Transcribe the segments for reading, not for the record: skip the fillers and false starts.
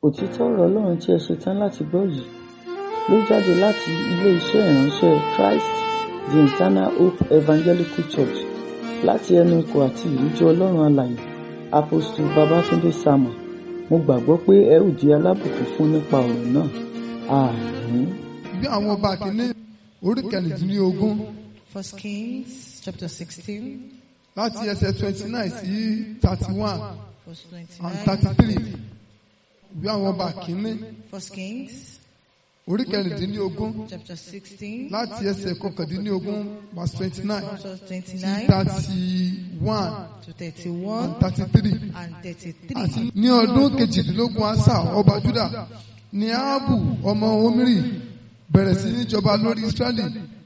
Òtítọ́ ọ̀rọ̀ Ọlọ́run tí ẹ ṣe tán láti gbọ́ yìí ló jáde láti ilé-iṣẹ́ ìránṣẹ́ Christ the Eternal Hope Evangelical Church, láti ẹnu ikọ̀ àti ìríjú Ọlọ́run alààyè Apostle Babatunde Samuel. Mo gbàgbọ́ pé ẹ ó di alábùkún fún nípa ọ̀rọ̀ náà. Àmín. Ìwé àwọn ọba kìíní orí kẹrìndínlógún First Kings chapter 16, láti ẹsẹ̀ 29 sí 31 verse and 29. 33. Ìwé àwọn ọba kìíní First Kings orí kẹrìndínlógún chapter 16, láti ẹsẹ̀ kọkàndínlógún verse 29 verse sí 29 31 to 31 and 33. and 33. Àti ní ọdún kejìdínlógún Asa ọba Juda ni Ahabu ọmọ Omri bẹ̀rẹ̀ sí ní jọba lórí Israẹli.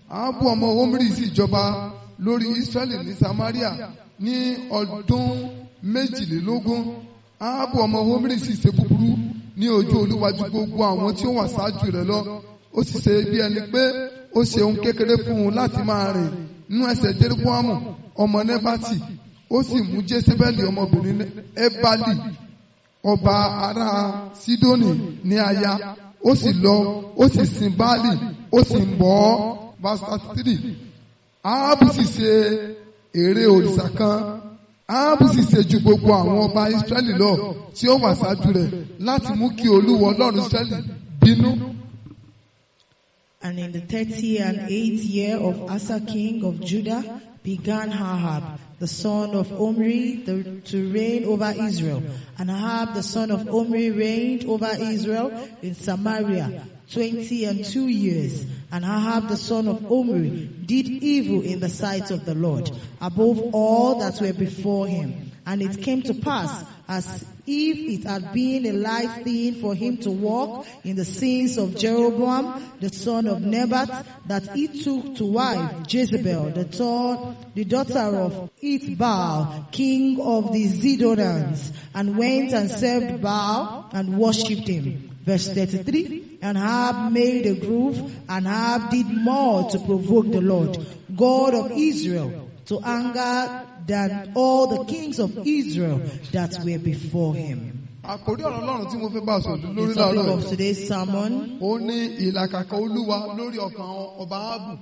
Ahabu ọmọ Omri sì jọba lórí Israẹli ní Samaria ní ọdún méjìlélógún. Ahabu ọmọ Omri sì ṣe búburú ní ojú Olúwa ju gbogbo àwọn tí ó wà ṣáájú rẹ̀ lọ. Ó sì ṣe bí ẹni pé ó ṣe ohun kékeré fún un láti máa rìn nínú ẹsẹ̀ Jeroboamu ọmọ Nebati. Ó sì mú Jésébẹ́lì ọmọbìnrin Ébálì ọba ará Sídónì ní aya. Ó sì lọ, ó sì sin Báálì, ó sì ń bọ̀ ọ́. Verse 33. Ahabu sì ṣe ère òrìṣà kan. Ahabu sì ṣe ju gbogbo àwọn ọba Ísírẹ́lì lọ tí ó wà ṣáájú rẹ̀ láti mú kí Olúwa Ọlọ́run Ísírẹ́lì bínú. And in the 38th year of Asa king of Judah began Ahab, the son of Omri, to reign over Israel. And Ahab the son of Omri reigned over Israel in Samaria 22 years. And Ahab the son of Omri did evil in the sight of the Lord, above all that were before him. And it came to pass, as if it had been a light thing for him to walk in the sins of Jeroboam, the son of Nebat, that he took to wife Jezebel, the daughter of Ethbaal, king of the Zidonians, and went and served Baal and worshipped him. Verse 33, and Ahab made a grove, and Ahab did more to provoke the Lord, God of Israel, to anger than all the kings of Israel that were before him. Àkórí ọ̀rọ̀ Ọlọ́run tí mo fẹ́ bá sọ̀rọ̀ lórí The topic láàárọ̀ of yìí. today's sermon, Ó ní ìlàkàkà Olúwa lórí ọkàn ọba Ahabu.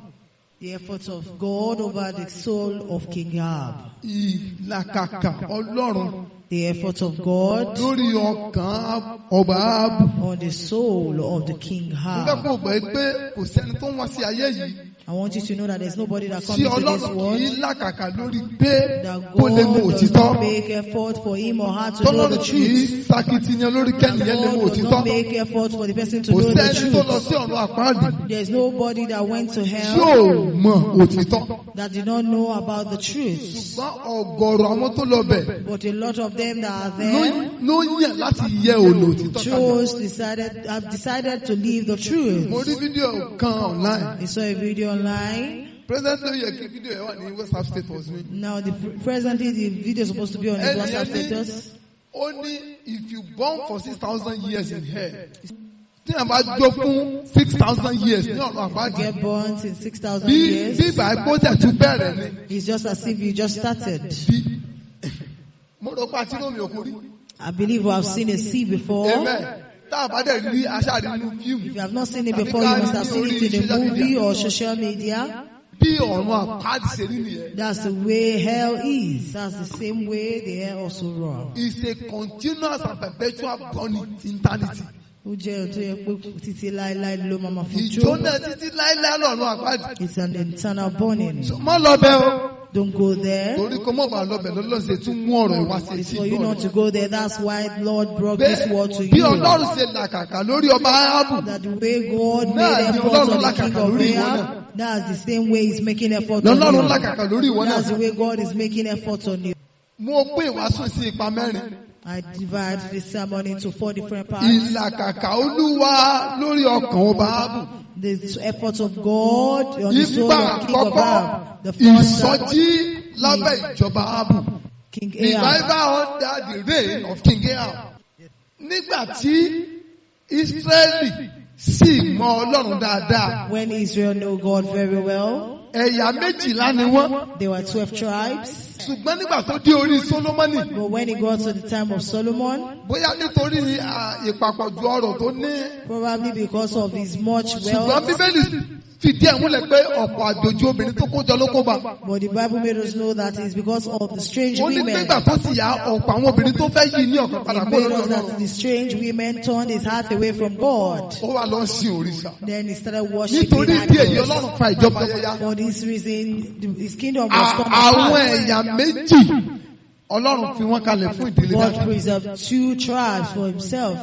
the efforts of God over the soul of King Ahab. Ìlàkàkà Ọlọ́run The efforts of God lórí ọkàn ọba Ahabu. on the soul of the King Mo fẹ́ Ahab. kó o gbọ́ pé kò sẹ́ni tó ń wá sí ayé yìí I want you to know that there's nobody that comes tí into this Ọlọ́run kì í world làkàkà lórí pé that kó lè mọ God does òtítọ́. not make effort for him or her to know Tọ́lọ́run the kì í truth. sakitiyan lórí kẹ́nìyẹn lè mọ God does òtítọ́. not make effort for the person to Kò know the sẹ́ni tó lọ truth. sí ọ̀run àpáàdì There's nobody that went to tí hell ò mọ òtítọ́. that did not know about the truth. Ṣùgbọ́n ọ̀gọ̀rọ̀ àwọn tó lọ bẹ̀ But a lot of them that are there ló yàn láti yẹ òlò òtítọ́ kalẹ̀. have decided to leave the truth. Mo rí fídíò kan online. I saw a video online. Presently ó yẹ kí fídíò yẹn wà ní WhatsApp status mi. Now, presently the video is supposed to be on the Ẹni WhatsApp yẹn ní status. ó ní if you born for 6,000 years in hell, tí a bá jó fún 6,000 years ní ọ̀run àpáàdì, Get burnt in 6,000 bí years. bí ìgbà epo tẹ̀ tún bẹ̀rẹ̀ ni. It's just as if you just started. Bí mo rò pé àti rómi òkú rí. I believe we have seen a sea before. Amen. Tá a bá dẹ̀ rí aṣáàrí nínú fíìmù If you have not seen it tàbí before, ká you rí must have ní seen orí it in a social movie media. or social media. Bí ọ̀run àpáàdì ṣe rí nìyẹn. That's the way hell is. That's the same way the hell also runs. It's a continuous and perpetual burning eternity. Ó jẹ́ ohun tó yẹ pé títí láéláé ló máa ma fi jó. Ìjóná títí láéláé lọ́run àpáàdì. It's an eternal burning. Má lọ bẹ̀ o. Don't go there. Torí kó mọ̀ bá lọ bẹ̀ lọ́lọ́run ṣe tún mú ọ̀rọ̀ ìwá sí It's etí for you ìgbọ́ not rẹ̀. to go there. That's why Lord brought this word to Bí you. Ọlọ́run ṣe làkàkà lórí ọba Áhábù That the way God náà made ni effort Ọlọ́run on the king làkàkà of lórí ìwọ náà. Ahab, that's the same way He's making effort on Lọ́lọ́run you. làkàkà lórí ìwọ náà. That's the way God is making effort on you. Mo pín ìwàásù sí ipa mẹ́rin. I divide this sermon into four different parts. Ìlàkàkà Olúwa lórí ọkàn ọba Áhábù. The effort of God on the soul Ipa of King of àkọ́kọ́, Ahab. The first ìsọjí lábẹ́ ìjọba Áhábù. King Ahab. Revival under the reign of King Ahab. Nígbà tí Ísírẹ́lì sì mọ Ọlọ́run dáadáa, When Israel knew God very well, Ẹ̀yà 12 ni wọ́n. There were 12 tribes. Ṣùgbọ́n nígbà tó dé orí Sólómọ́nì, But when it got to the time of Solomon, bóyá nítorí ìpapọ̀jù ọrọ̀ tó ní, probably because of his much ṣùgbọ́n wealth, Bíbélì fìdí ẹ̀ múlẹ̀ pé ọ̀pọ̀ àjòjì obìnrin tó kó jọ ló kó bá. but the Bible made us know that it's because of the strange Ó ní women. nígbà tó ti yá ọ̀pọ̀ àwọn obìnrin tó fẹ́ yí ní ọ̀kan padà It kó made lórí us Ọlọ́run. that the strange women turned his heart away from God. Ó wá lọ sin òrìṣà. Then he started worshiping Nítorí ìdí èyí idols. Ọlọ́run fa ìjọba yẹya. For this reason, his kingdom was torn Àwọn apart. ẹ̀yà méjì Ọlọ́run fi wọ́n kalẹ̀ fún ìdílé God Dáfídì. preserved two tribes for himself,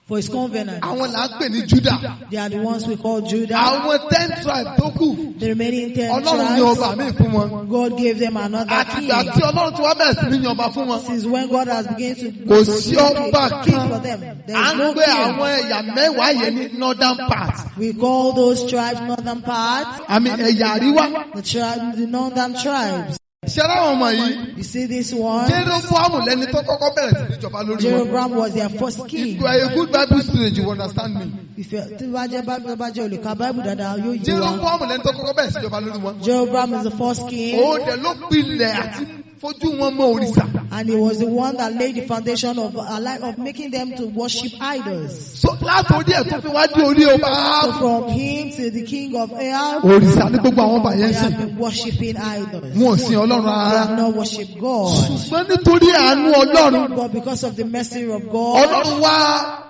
for his covenant. Àwọn là ń pè ní Júdà. They are the ones we call Judah. Àwọn 10 tribe tó kù, The remaining 10 Ọlọ́run ní ọba tribes, míì fún wọn. God gave them another Àtìgbà king. tí Ọlọ́run ti wá bẹ̀rẹ̀ sí ní yan ọba fún wọn. Since when God has begun to Kò sí ọba king kan. for them, there À is ń no pè àwọn king. ẹ̀yà 10 yẹn ní northern part. We call those tribes northern part, Àmì ẹ̀yà àríwá. the tribe, the northern tribes. Ṣé láwọn ọmọ yìí? You see this one? Jeroboamu lẹni tó kọ́kọ́ bẹ̀rẹ̀ sí ní jọba lórí wọn. Jeroboam was their first If king. you are a good Bible student, you will understand me. If you tí bá jẹ́ Bible bá jẹ́ olùkà Bible dáadáa yóò yé wa. Jeroboamu lẹni tó kọ́kọ́ bẹ̀rẹ̀ sí jọba lórí wọn. Jeroboam is the first king. Òun dẹ̀ ló pilẹ̀ àti fojú wọn mọ òrìṣà. And he was the one that laid the foundation of a life of making them to worship idols. So látòrí ẹ̀ tó fi wá dé orí ọba. So from him to the king of Ahab, Òrìṣà ní gbogbo àwọn ọba they yẹn have sìn. been worshiping idols. Wọn ò sin Ọlọ́run They rárá. have not worshipped God. Ṣùgbọ́n nítorí àánú Ọlọ́run, But because of the mercy of God, Ọlọ́run wá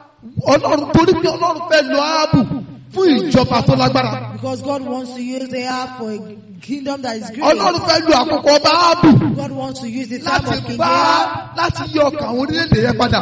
Ọlọ́run torí pé Ọlọ́run fẹ́ lo Áhábù fún ìjọba tó lágbára. because God wants to use Ahab for a kingdom that is great. Ọlọ́run fẹ́ lo àkókò ọba Áhábù God wants to use the time láti of King bá Ahab láti yí ọkàn àwọn orílẹ̀-èdè yẹn padà.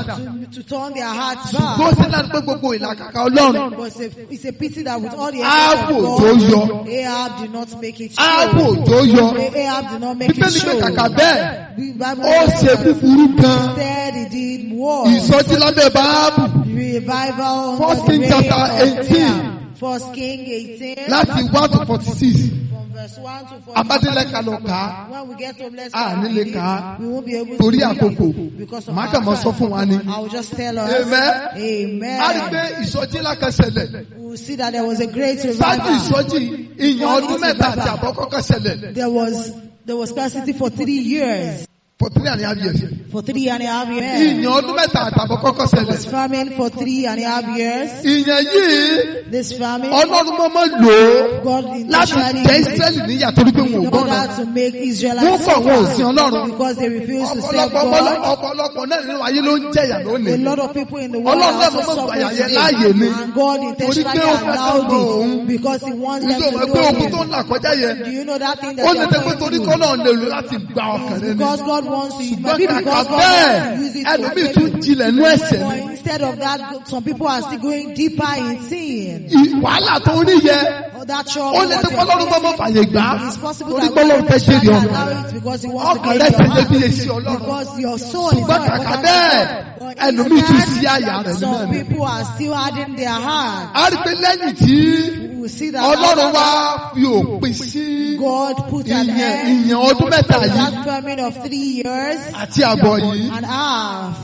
to turn their hearts Ṣùgbọ́n back. sí láti pé gbogbo ìlàkàkà Ọlọ́run. But it's a pity that with all the Áhábù efforts tó of yọ. God, Ahab did not make it show. Áhábù tó yọ. Ahab did not make it Bíbélì pé show. kàkà bẹ́ẹ̀ The Bible ó ṣe says that búburú gan. instead he did war. Ìsọjí lábẹ́ Báábù Revival First under King the reign chapter of 18. Ahab. First King 18 láti 1 to 46. from verse 1 to 46. Abádélẹ́ka lọ kà á. When we get home, let's A go ní and lè read it. kà á. We won't be able to Torí read it àkókò. because of Màá our kàn mọ́ sọ time. fún wa ni. I will just tell us. Amen. Amen. A rí pé ìsọjí ńlá kan ṣẹlẹ̀. We will see that there was a great Ṣáájú revival. ìsọjí, ìyàn ọdún mẹ́ta àti àbọ̀ kọ́kọ́ ṣẹlẹ̀. There was scarcity for 3 years. For 3.5 years. For 3.5 years. Ìyàn ọdún mẹ́ta àtàbọ̀ kọ́kọ́ There was ṣẹlẹ̀. famine for 3.5 years. Ìyàn yìí, This famine, Ọlọ́run mọ́mọ́ lò ó God láti intentionally jẹ́ Ísírẹ́lì níyà torí pé wọn ò in gbọ́ràn. order to make Israelites Wọ́n kọ̀ wọn ò sin Ọlọ́run. because they refused to serve Ọ̀pọ̀lọpọ̀ God. ọ̀pọ̀lọpọ̀ náà nínú ayé ló ń jẹ̀yà A lónìí. lot of people in the world Ọlọ́run are náà also mọ̀mọ́ suffering gbàyà yẹn today. láàyè ni. And God Torí intentionally pé ó fẹ́ allowed kọ́ òun. it because He wants them Ìjọba to pé know ogun tó Him. ń là kọjá yẹn. Do you know that thing that Ó you lè are tẹ́ pé going torí through? kọ́lọ̀ lè lò láti gba ọkàn It's rẹ ni. because God wants to, it Ṣùgbọ́n might be kàkà because God bẹ́ẹ̀, wants to use it to ẹlòmíì save tún you. jinlẹ̀ nú ẹ̀ṣẹ̀ But ni. instead of that, some people are still going deeper in sin. Wàhálà tó rí yẹ, Oh, that trouble. ó lè what tẹ́ you are pọ́lọ́run mọ́mọ́ fàyè gbà á. It's possible Torí that pọ́lọ́run God fẹ́ ṣe èrè will ọkàn allow rẹ̀. it because He wants to Ọkàn gain rẹ̀ your ṣe heart. iyebíye sí Ọlọ́run. Because your soul is Ṣùgbọ́n not kàkà important to bẹ́ẹ̀, God. But ẹlòmíì tún instead, sí àyà rẹ̀ nínú some ẹ̀mí. people are still hardening their heart. A rí pé lẹ́yìn tí We will see that Ọlọ́run after wá fi òpin sí God put an ìyẹn end ìyẹn ọdún mẹ́ta to yìí that famine of 3 years àti àbọ̀ yìí. and a half.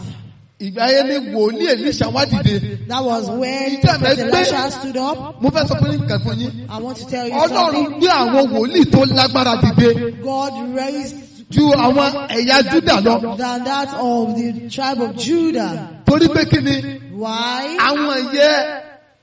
Ìgbà yẹn ni wòlíì Èlíṣà wá dìde. That was when Ìjọ mi Prophet gbé- Elisha stood up. Mo fẹ́ sọ fún yín nǹkan fún yín. I want to tell you Ọlọ́run something. gbé àwọn wòlíì tó lágbára dìde God raised ju àwọn ẹ̀yà Júdà lọ. than that of the tribe of Judah. Torí pé kí ni Why? àwọn yẹ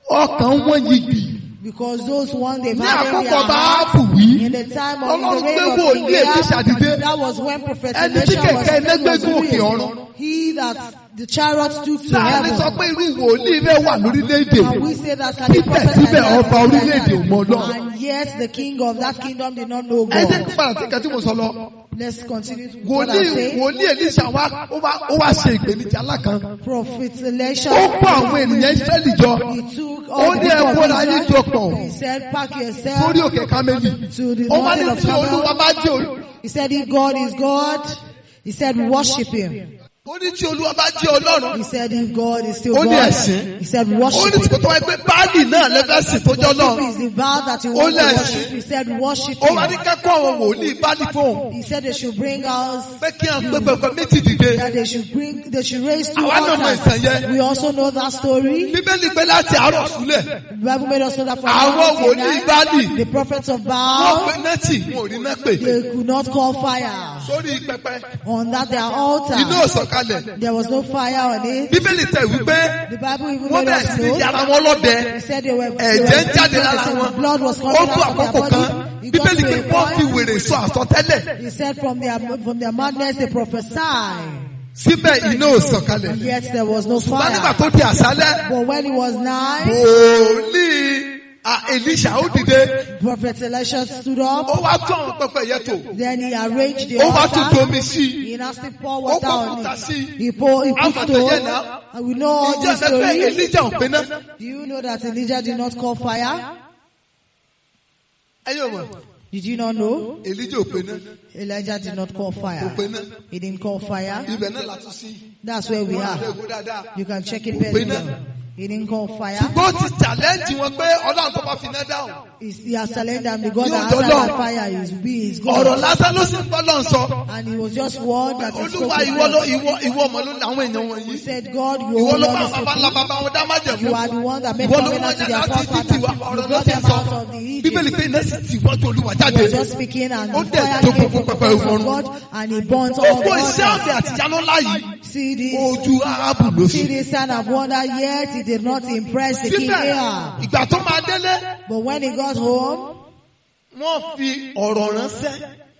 ọkàn wọn yìí. Because those ones they've Ní had in àkókò their ọba heart Áhábù wí, in the time of Ọlọ́run the reign gbé of wòlíì King Èlíṣà Ahab, dìde. that was when Prophet Ẹni tí Elisha was, kẹ̀kẹ́ iná was gbé gùn òkè raised. ọ̀run. He that the chariot took to Sáà ní sọ heaven. pé irú wòlíì rẹ̀ wà lórílẹ̀-èdè. And we say that can the prophet Síbẹ̀síbẹ̀ like that ọba be like orílẹ̀-èdè ò mọ that? Ọlọ́run. And yet the king of that kingdom did not know Ẹ jẹ́ God. kí n padà sí nǹkan tí mo sọ lọ. Let's continue to what I'm Wòlíì saying. wòlíì Èlíṣà wá ó wá ṣe ìpèníjà ńlá kan. Prophet Elisha, Ó kó àwọn ènìyàn Ísírẹ́lì jọ he took Ó all the ní ẹ people kóra of yín Israel. jọ pọ̀ He said, pack yourself sórí òkè Kámẹ́lì. to the Ó wá ní mountain of tí Olúwa Carmel. bá jẹ́ Olú. He said, if God is God, he said, worship him. Ó ní tí Olúwa bá jẹ́ Ọlọ́run. He said, if God is still Ó ní God, ẹ̀sìn. he said, Ó ní worship tí him. kò tó wáyé pé Báálì náà lẹ́fẹ̀sì tó jẹ́ But if Ọlọ́run. it's the Baal that you Ó want to lẹ̀ worship, sí. he said, worship Ó wá ní him. kẹ́kọ̀ọ́ àwọn wòlíì Báálì fóun. He said they should bring out, Pé kí àwọn pé pẹpẹ méjì dìde. that they should bring, they should raise two Àwa náà mọ ìtàn yẹn. altars. We also know that story. Bíbélì pé láti àárọ̀ súlẹ̀. The Bible made us know that from Àwọn morning till wòlíì night, Báálì. the prophets of Wọ́n Baal, pe nẹ́tì, wọn ò rí náà pè. they could not call fire Sórí pẹpẹ. on that their altar. Iná ò sọ̀kalẹ̀. There was no fire on it. Bíbélì tẹ̀ wípé The Bible even wọ́n made bẹ̀rẹ̀ us sí ní know. yàrá wọn lọ́dẹ. He said they were, they Ẹ̀jẹ̀ were ń jáde lára they said wọn. blood was coming Ó tó out of their àkókò body. kan. It got Bíbélì to pé a wọ́n fi point. wèrè sọ àsọtẹ́lẹ̀. He said from their madness they prophesied. Síbẹ̀ iná ò sọ̀kalẹ̀. And yet there was no Ṣùgbọ́n nígbà fire. tó di àṣálẹ́, But when it was 9, wòlíì Èlíṣà ó dìde. Prophet Elisha stood up. Ó wá tún àwọn pẹpẹ yẹn tò. Then he arranged the Ó wá tún altar. domi sí i. He now still pour Ó water kó on òkúta it. sí i. He poured, he put Àwọn àtẹ̀yẹ stone. náà. And we know all Ìjọ this ẹ̀fẹ́ story. Èlíjà ò pe ná. Do you know that Elijah did not call fire? Ẹ̀yin ò mọ̀, Did you not know? Èlíjà ò pe ná. Elijah did not call Kò fire. pe ná. He didn't call fire. Ibẹ̀ náà la tún sí. That's where we Wọ́n are. lè wo dáadáa. You can check it Kò very pe ná. well. He didn't call fire. Ṣùgbọ́n ó ti challenge wọn pé Ọlọ́run tó bá fi iná dáhùn. He has challenged them. The God Yóò that answered dọ́lọ́. by fire is be his Ọ̀rọ̀ God. lásán ló sì ń bọ́ lọ́n sọ. And it was just word that he spoke. Olúwa to ìwọ ló God. ìwọ ìwọ ọmọ ló ní àwọn èèyàn wọ̀nyí. He said, God, you Ìwọ own ló all bá these àwọn baba ńlá people. bàbá wọn dá májẹ̀mú. You are the one that made Ìwọ ló mú covenant to ọjà their láti forefathers. títì wá You ọ̀rọ̀ ló brought ti them sọ. out of the Egypt. Bíbélì pé iná sì ti wọ́jú Olúwa He jáde. was just speaking and Ó the dẹ̀ fire jó came gbogbo from the pẹpẹ presence of ìwọ̀run. God and he burnt all the Gbogbo iṣẹ́ altars. àmì àtìyanu ńlá yìí. See this, Ojú Áhábù ló see sì. this sign of wonder, yet he did not impress the king Síbẹ̀ Ahab. ìgbà tó máa délé, But when he got home, wọ́n fi ọ̀rọ̀ ránṣẹ́.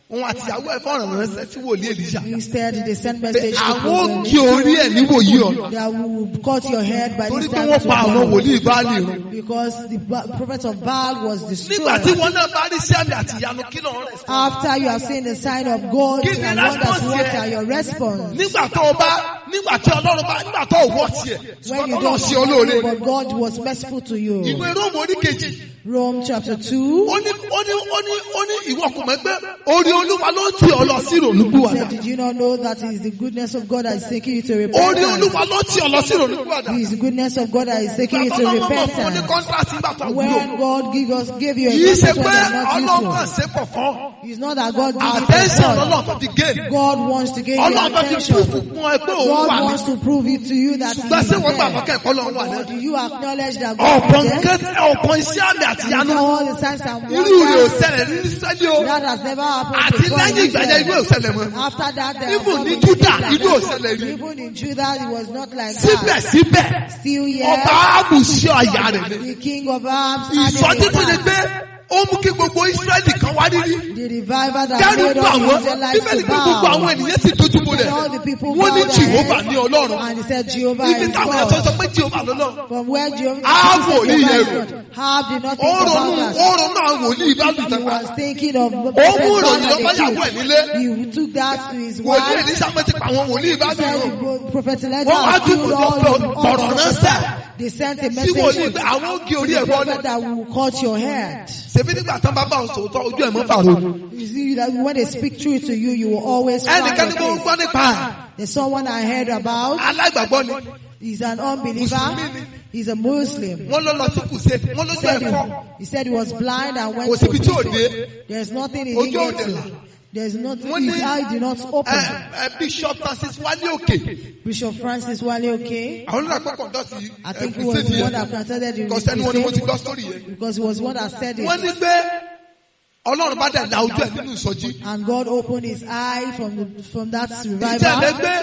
Òun àtìyàwó ẹ̀ fọ̀rọ̀ ránṣẹ́ sí wòlíì Èlíṣà. instead they sent Pé message to àwọn ó Prophet gé orí ẹ̀ níwòyí ọ̀la. that we will cut your head by Torí this pé time wọ́n pa àwọn tomorrow. wòlíì Báálì run. Because the prophet of Baal was Nígbà tí destroyed. wọn náà bá rí iṣẹ́ àmì àtìyanu kí ló ń rẹ̀ sí. After you have seen the sign of God Kí ni and wonders, response what yẹn? are your response? Nígbà tó o bá nígbà tí Ọlọ́run bá nígbà tó o wọ́ tiẹ̀ When ṣùgbọ́n you Ọlọ́run don't ṣe olóore. but God was merciful to you. Ìwé Róòmù orí kejì Rome chapter 2 ó ní ó ní ó ní ó ní ìwọ kò mọ̀ pé orí Olúwa ló ń tì ọ́ lọ sí ìrònúpìwàdà. said, did you not know that it is the goodness of God that is taking you to Orí repentance? Olúwa ló tì ọ́ lọ sí ìrònúpìwàdà. It is the goodness of God that is taking you Ìgbà to tó lọ́mọ mọ̀ fún ní repentance. kọ́ńtrátì nígbà tó wúlò. When God gave you Kì í a ṣe contract pé when you are Ọlọ́run not kàn useful. ṣe pọ̀ fún. It's not that God did it Attention for lọ́lọ́run God. tó fi gain. God wants to gain your Ọlọ́run tó fi attention. púfù fún ẹ pé òun God wà ní. wants to prove it to you that He Ṣùgbọ́n is ṣé wọ́n gbà there. mọ́kẹ́ ẹ̀kọ́ lọ́run wà náà? But do you acknowledge that God Ọ̀pọ̀ is there? nǹkan ọ̀pọ̀ iṣẹ́ àmì àtìyanu. You know all the signs and Irú rẹ̀ ò wonders. ṣẹlẹ̀ ní Ísírẹ́lì o. That has never happened Àti before in lẹ́yìn ìgbà yẹn irú ẹ̀ ò ṣẹlẹ̀ mọ́. After that, there Even has not ní been Júdà, Judah. irú ò ṣẹlẹ̀ rí. Even in Judah, it was not like that. Síbẹ̀síbẹ̀, Still ọba yet, Áhábù ṣe àyà rẹ̀ ni. the king of arms Ìsọjí tó ṣe pé ó mú kí gbogbo Ísírẹ́lì kan wá rírí. the revival that Dẹ́rù made bà all wọ́n. the Israelites Bíbélì to pé gbogbo bow. àwọn ènìyàn sì dojú bolẹ̀. All the people Wọ́n ní bowed their Jèhófà heads ní Ọlọ́run. and he said, Jehovah Ibi is táwọn ẹ̀sọ́ God. sọ pé Jèhófà lọ́lọ́run. From where Jehovah Áhábù ò ní Jehovah ìyẹn is rò. God. Ahab did not Ó think ronú about ó that. ronú àwọn wòlíì bá lù He tẹ́pa. was thinking of Ó mú ìròyìn lọ bá yàwó ẹ̀ nílé. He took that to his Wòlíì wife. Èlíṣà mọ́ ti pa àwọn wòlíì bá He lù said, rò. the Prophet Elijah Wọ́n wá has killed dúró all lọ the all bọ̀rọ̀ the ránṣẹ́. They sent a Sí message wòlíì to pé àwọn ó gé orí the ẹ̀ bọ́lẹ̀. prophet that will cut your head. Ṣèbí nígbà tán bá bá òun sòótọ́ ojú ẹ̀ mọ́ fàrọ̀. You see that when they speak truth to you, you will always frown Ẹnìkan ní mo your ń face. gbọ́ nípa ẹ̀. There's someone I heard about. Aláìgbàgbọ́ ni. He's an unbeliever. Mùsùlùmí ni. He's a Muslim. Wọ́n lọ lọ sí kùsẹ́. Wọ́n lójú Said ẹ̀ fọ́. he said he was blind and went Kò síbi tí ò to dé. There's nothing he Ojú didn't ò get dé là. to. There's nothing Wọ́n ní his eye did not open. ẹ ẹ Bishop Francis Wálé Òkè. Bishop Francis Wale okay. Àwọn olùdókòwò kọ̀ǹdọ́tì I think he was the one that planted the Kọ̀sẹ́ni wọn ni mo ti crusade gbọ́ sórí yẹn. because he was the one that said Wọ́n it. ní pé Ọlọ́run bá dẹ̀ la ojú ẹ̀ nínú ìsọjí. And God opened his eye from that Ìjẹ́ revival. ẹ̀ pé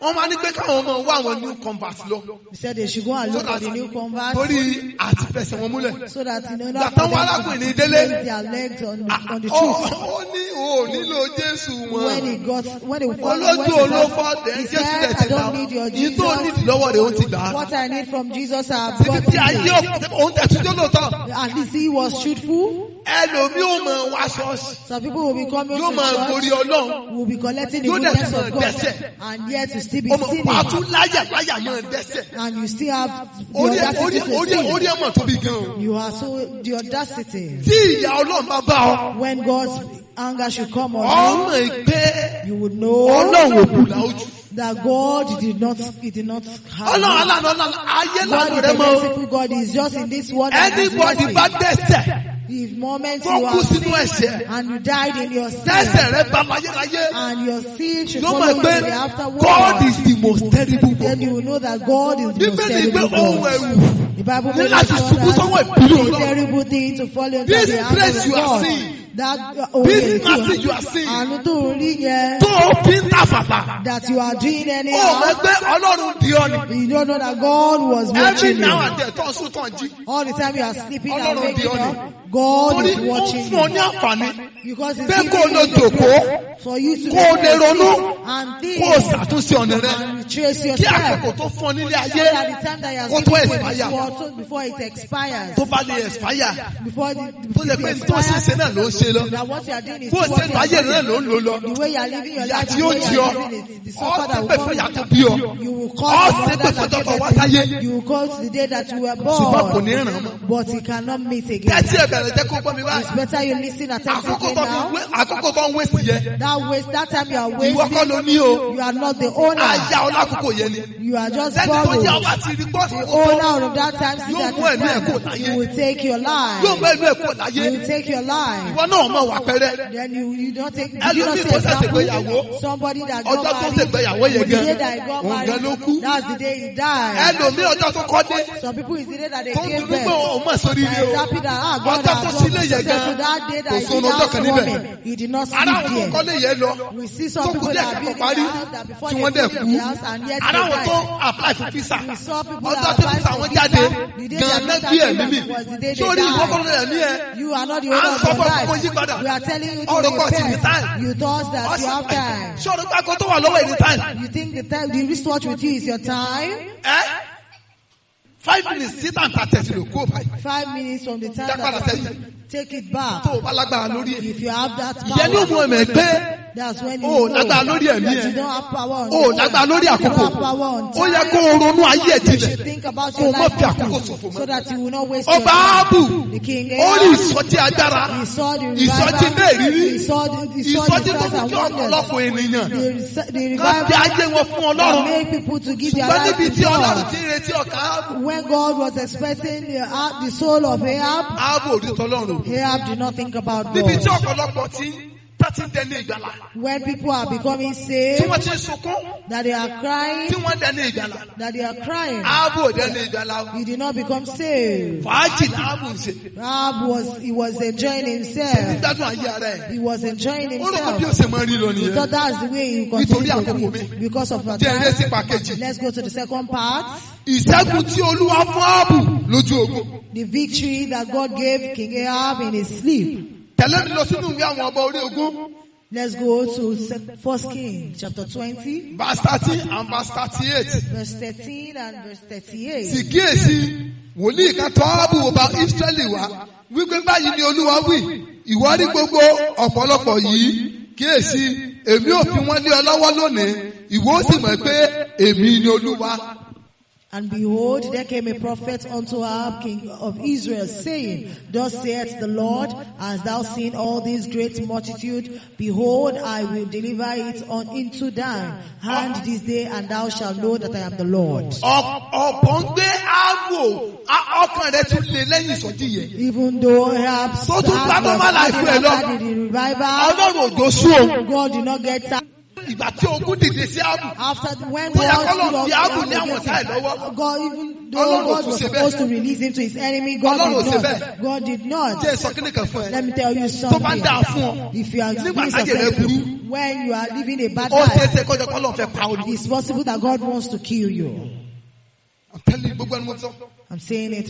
wọ́n máa ní pé káwọn ọmọ wá àwọn new convert lọ. He said they should go and look for the new converts Torí àti fẹsẹ̀ wọn múlẹ̀. so that in order Ìgbà for tán wá them arákùnrin to délé. place their legs on the Ó truth. ó ní o ò nílò Jésù When wọn. he got, when he Olójú olófọ́ dẹ̀ he Jésù said, dẹ̀ ti I gbà. don't need your Yìí tó Jesus. nídìí lọ́wọ́ rẹ̀ ó ti gbà á. What I need from Jesus, I have Síbi got tí ayé it. ọ̀pọ̀ òun tẹ̀síjọ́ lóòótọ́. At least he was truthful. Ẹlòmíì ò mọ̀ wá ṣọ́ọ̀ṣì. Some people will be coming Yóò to máa church, gorí Ọlọ́run. will be collecting the Yóò dẹ̀ goodness tún of máa God, dẹ́ṣẹ̀. and yet you still be Ọmọ wàá sinning, tún láyà láyà máa dẹ́ṣẹ̀. and you still have the Orí orí audacity to orí sin. orí ẹ̀ mọ̀ tóbi gan o. You are so the audacity. Tí ìyà Ọlọ́run bá bá ọ, When God's anger should come on ọmọ ìgbé you, you would know Ọlọ́run ò bùlà ojú. That God did not, he did not have. Ọlọ́run aláàánú, Ọlọ́run ayé God làánú is rẹ a mọ́ o. merciful God. Is just in this world. And has Anybody mercy. bá dẹ́ṣẹ̀ If moment tó you kú are sínú ẹ̀ṣẹ̀, and you died in your sin, tẹ́ṣẹ̀ rẹ bá láyéláyé, and your sin should yóò follow mọ̀ you pé to the afterworld, God is the most terrible then God. you will know that God is the most Bíbélì pé terrible ohun God. ẹ̀rù The Bible ní made láti us ṣubú know sọ́wọ́ that ìbínú it's a Ọlọ́run. terrible thing to fall into This the hands grace of you are God. seeing, That this mercy you are seeing, àánú tó ń rí yẹn, tó o fi ń tàfàtà, that you are doing ó mọ̀ anyhow, pé Ọlọ́run di ọ ni. you don't know that God was Every watching now you. and then tó ń sùn tó ń jí. All the time you are sleeping and Ọlọ́run di waking ọ ni. up, God Torí is ó ń watching fún ọ ní you. àǹfààní Because it's pé kó o giving lọ you the jòkóó, grace for you to kó o lè ronú, and think kó o ṣàtúnṣe ọ̀nà rẹ, and retrace your kí step. àkókò tó fún ọ nílé So ayé that the time that you are kó tó sleeping with this expire. world, so before it expires, Tó bá lè expire, before the, tó lè pé tó ṣe ṣe náà ló ń ṣe lọ. that what you are doing is Bó o what ṣe you ń are ayé rẹ doing. ló ń lò lọ. The way you are living your Ìyà life tí and ó the way jẹ you ọ, are living it, the ọ suffer that ṣépè fún will ìyà come. tó bí ọ. You will Ọ call the ṣépè mother fún that tọkọ gave wá birth to sáyé. you. You will call to the day that you were Ṣùgbọ́n kò born. ní ràn án mọ́. But it cannot meet again. Tẹ́tí ẹ bẹ̀rẹ̀ jẹ́ kó gbọ́ mi It's báyìí. better you listen Àkókò attentively tó fi now. àkókò tó ń wéṣì yẹ. That waste, that time you are Ìwọ kọ́ wasting, ló ní o. you are not the owner. Aya ọ lákòókò yẹn ni. You are just Lẹ́ni tó jẹ́ borrowed. ọba ti rí gbọ́ The owner of that time see Yóò that mú ẹ̀mí ẹ̀ kúrò is time. láyé. He will take your life. Yóò mú ẹ̀mí ẹ̀ kúrò láyé. He will take your life. Ìwọ náà mọ̀ wà pẹ́rẹ́. Then you don't take, you don't Ẹlòmíì say tó ṣẹ̀ṣẹ̀ example, gbéyàwó. somebody that got Ọjọ́ tó married, ṣègbéyàwó yẹn the gan, day that he got òun gan ló married, kú. that's the day he died. Ẹlòmíì ọjọ́ tó kọ́ dé, Some people is the day that they tó ń gave dunú pé birth. òun mọ̀ sórí That rí is o. happy that God Ọjọ́ has tó done sílé yẹn gan, successful. That day kò that he sóhun did ọjọ́ kan níbẹ̀. housewarming, he did not Ará sleep àwọn tó there. kọ́lé yẹn lọ, We see tó some kù people díẹ̀ that are kẹ́kọ̀ọ́ building parí, their house that before tí they wọ́n dẹ̀ finish kú. the house and yet Ará they àwọn tó died. apply fún visa, We saw people ọjọ́ that tí applied visa for wọn visa, jáde, the day gan their náà visa gbé came ẹ̀mí mi. back was the day they Sórí ìwọ kọ́ died. ló lẹ̀ ní ẹ. You are not the À ń owner of sọ your fún ọ pé kó life. yí padà. We are telling you to Ọ̀rọ̀ kan sì ní repent. time. You thought that you have time. Sọ̀rọ̀ pákó tó wà lọ́wọ́ ẹ̀ ní time. You think the time, the wristwatch with you is your time? Ẹ́ 5 minutes sí tàǹtà tẹ̀sí ló kó báyìí. 5 minutes from the time Dá padà that sẹ́yìn. take it back. Tó o bá lágbára lórí ẹ̀. If you have that Ìyẹn ní power, òun ẹ̀mẹ̀ pé that's when you o ò know lágbára lórí ẹ̀mí that ẹ̀. you don't have power on O ò your lágbára own. lórí You àkókò. don't have power on Ó yẹ time. kó o ronú ayé ẹ̀ You jinlẹ̀. should think about Kó your o má life fi àkókò deeply ṣòfò mọ́. so that you will not waste your Ọba time. Áhábù, The king ó rí Ahab, ìsọjí agbára, he saw the ìsọjí revival. náà ìrírí, He saw the, he saw ìsọjí the tó signs mú and kí wonders. ọ̀pọ̀lọpọ̀ ènìyàn The kán fi revival ayé wọn fún that Ọlọ́run. made people to give their Ṣùgbọ́n life níbi to tí Ọlọ́run God. ti ń retí ọkàn Áhábù, When God was expecting the soul of Ahab, Áhábù ò rí tọlọ́run. Ahab did not think about Níbi tí God. ọ̀pọ̀lọpọ̀ ti ń tá ti ń dẹni ìgbàlà, When people are becoming tí saved, wọ́n ti ń sunkún, that they are crying, tí wọ́n dẹni ìgbàlà, that they are crying, Áhábù ò dẹni ìgbàlà o. he did not become saved. Fàájì ni Áhábù ń ṣe. Ahab was, he was enjoying himself. Gbígbádùn ayé ara ẹ̀. He was enjoying Ó rò pé bí ó himself. ṣe máa rí lọ He nìyẹn. thought that's the way he Nítorí continued to àkókò be mi. because of our Jẹ́ eré time. sípa kejì. Let's go to the second part. Ìṣẹ́gun tí Olúwa fún Áhábù lójú ogun. The victory that God gave King Ahab in his sleep. Tẹ̀lé mi lọ sínú ìwé àwọn ọba orí ogún. Let's go to First King chapter 20, Verse 13 and verse 38. verse 13 and verse 38. Sì kíyèsí, wòlíì kan tọ̀ Áhábù ọba Ísírẹ́lì wá, wípé báyìí ni Olúwa wí, ìwọ rí gbogbo ọ̀pọ̀lọpọ̀ yìí, kíyèsí, èmi ò fi wọ́n lé ọ lọ́wọ́ lónìí, ìwọ ó sì mọ̀ pé èmi ni Olúwa. And behold, there came a prophet unto Ahab, king of Israel, saying, Thus saith the Lord, as thou seen all this great multitude, behold, I will deliver it on into thine hand this day, and thou shalt know that I am the Lord. Ọ̀pọ̀ ń gbé Áhábù, ọkàn rẹ̀ tún lé lẹ́yìn ìsọjí yẹn. Even though Ahab Tó tún Ahab gbádùn was má láìpẹ́ after lọ. the revival, Ọlọ́run òjò sú òun. God did not get tired. Ìgbà tí ogun dìde sí Áhábù, After when Bóyá God k'Ọlọ́run stood up fi Áhábù ní àwọn against ọ̀tá ẹ̀ him, lọ́wọ́. God, even though Ọlọ́run ò God tún was ṣe bẹ́ẹ̀. supposed to release him to his enemy, God Ọlọ́run ò did ṣe not. bẹ́ẹ̀. God did not. Jẹ́ sọ kíní kan fún ẹ. Let me tell you Tó bá ń dáa something. fún ọ, If you are nígbà being táyé rẹ successful, burú, when you are living a bad ó ṣeé life, ṣe kọjá k'Ọlọ́run fẹ́ pa ọ́ ni. it's possible that God wants to kill you. I'm telling you, gbogbo ẹni mo sọ. I'm saying it.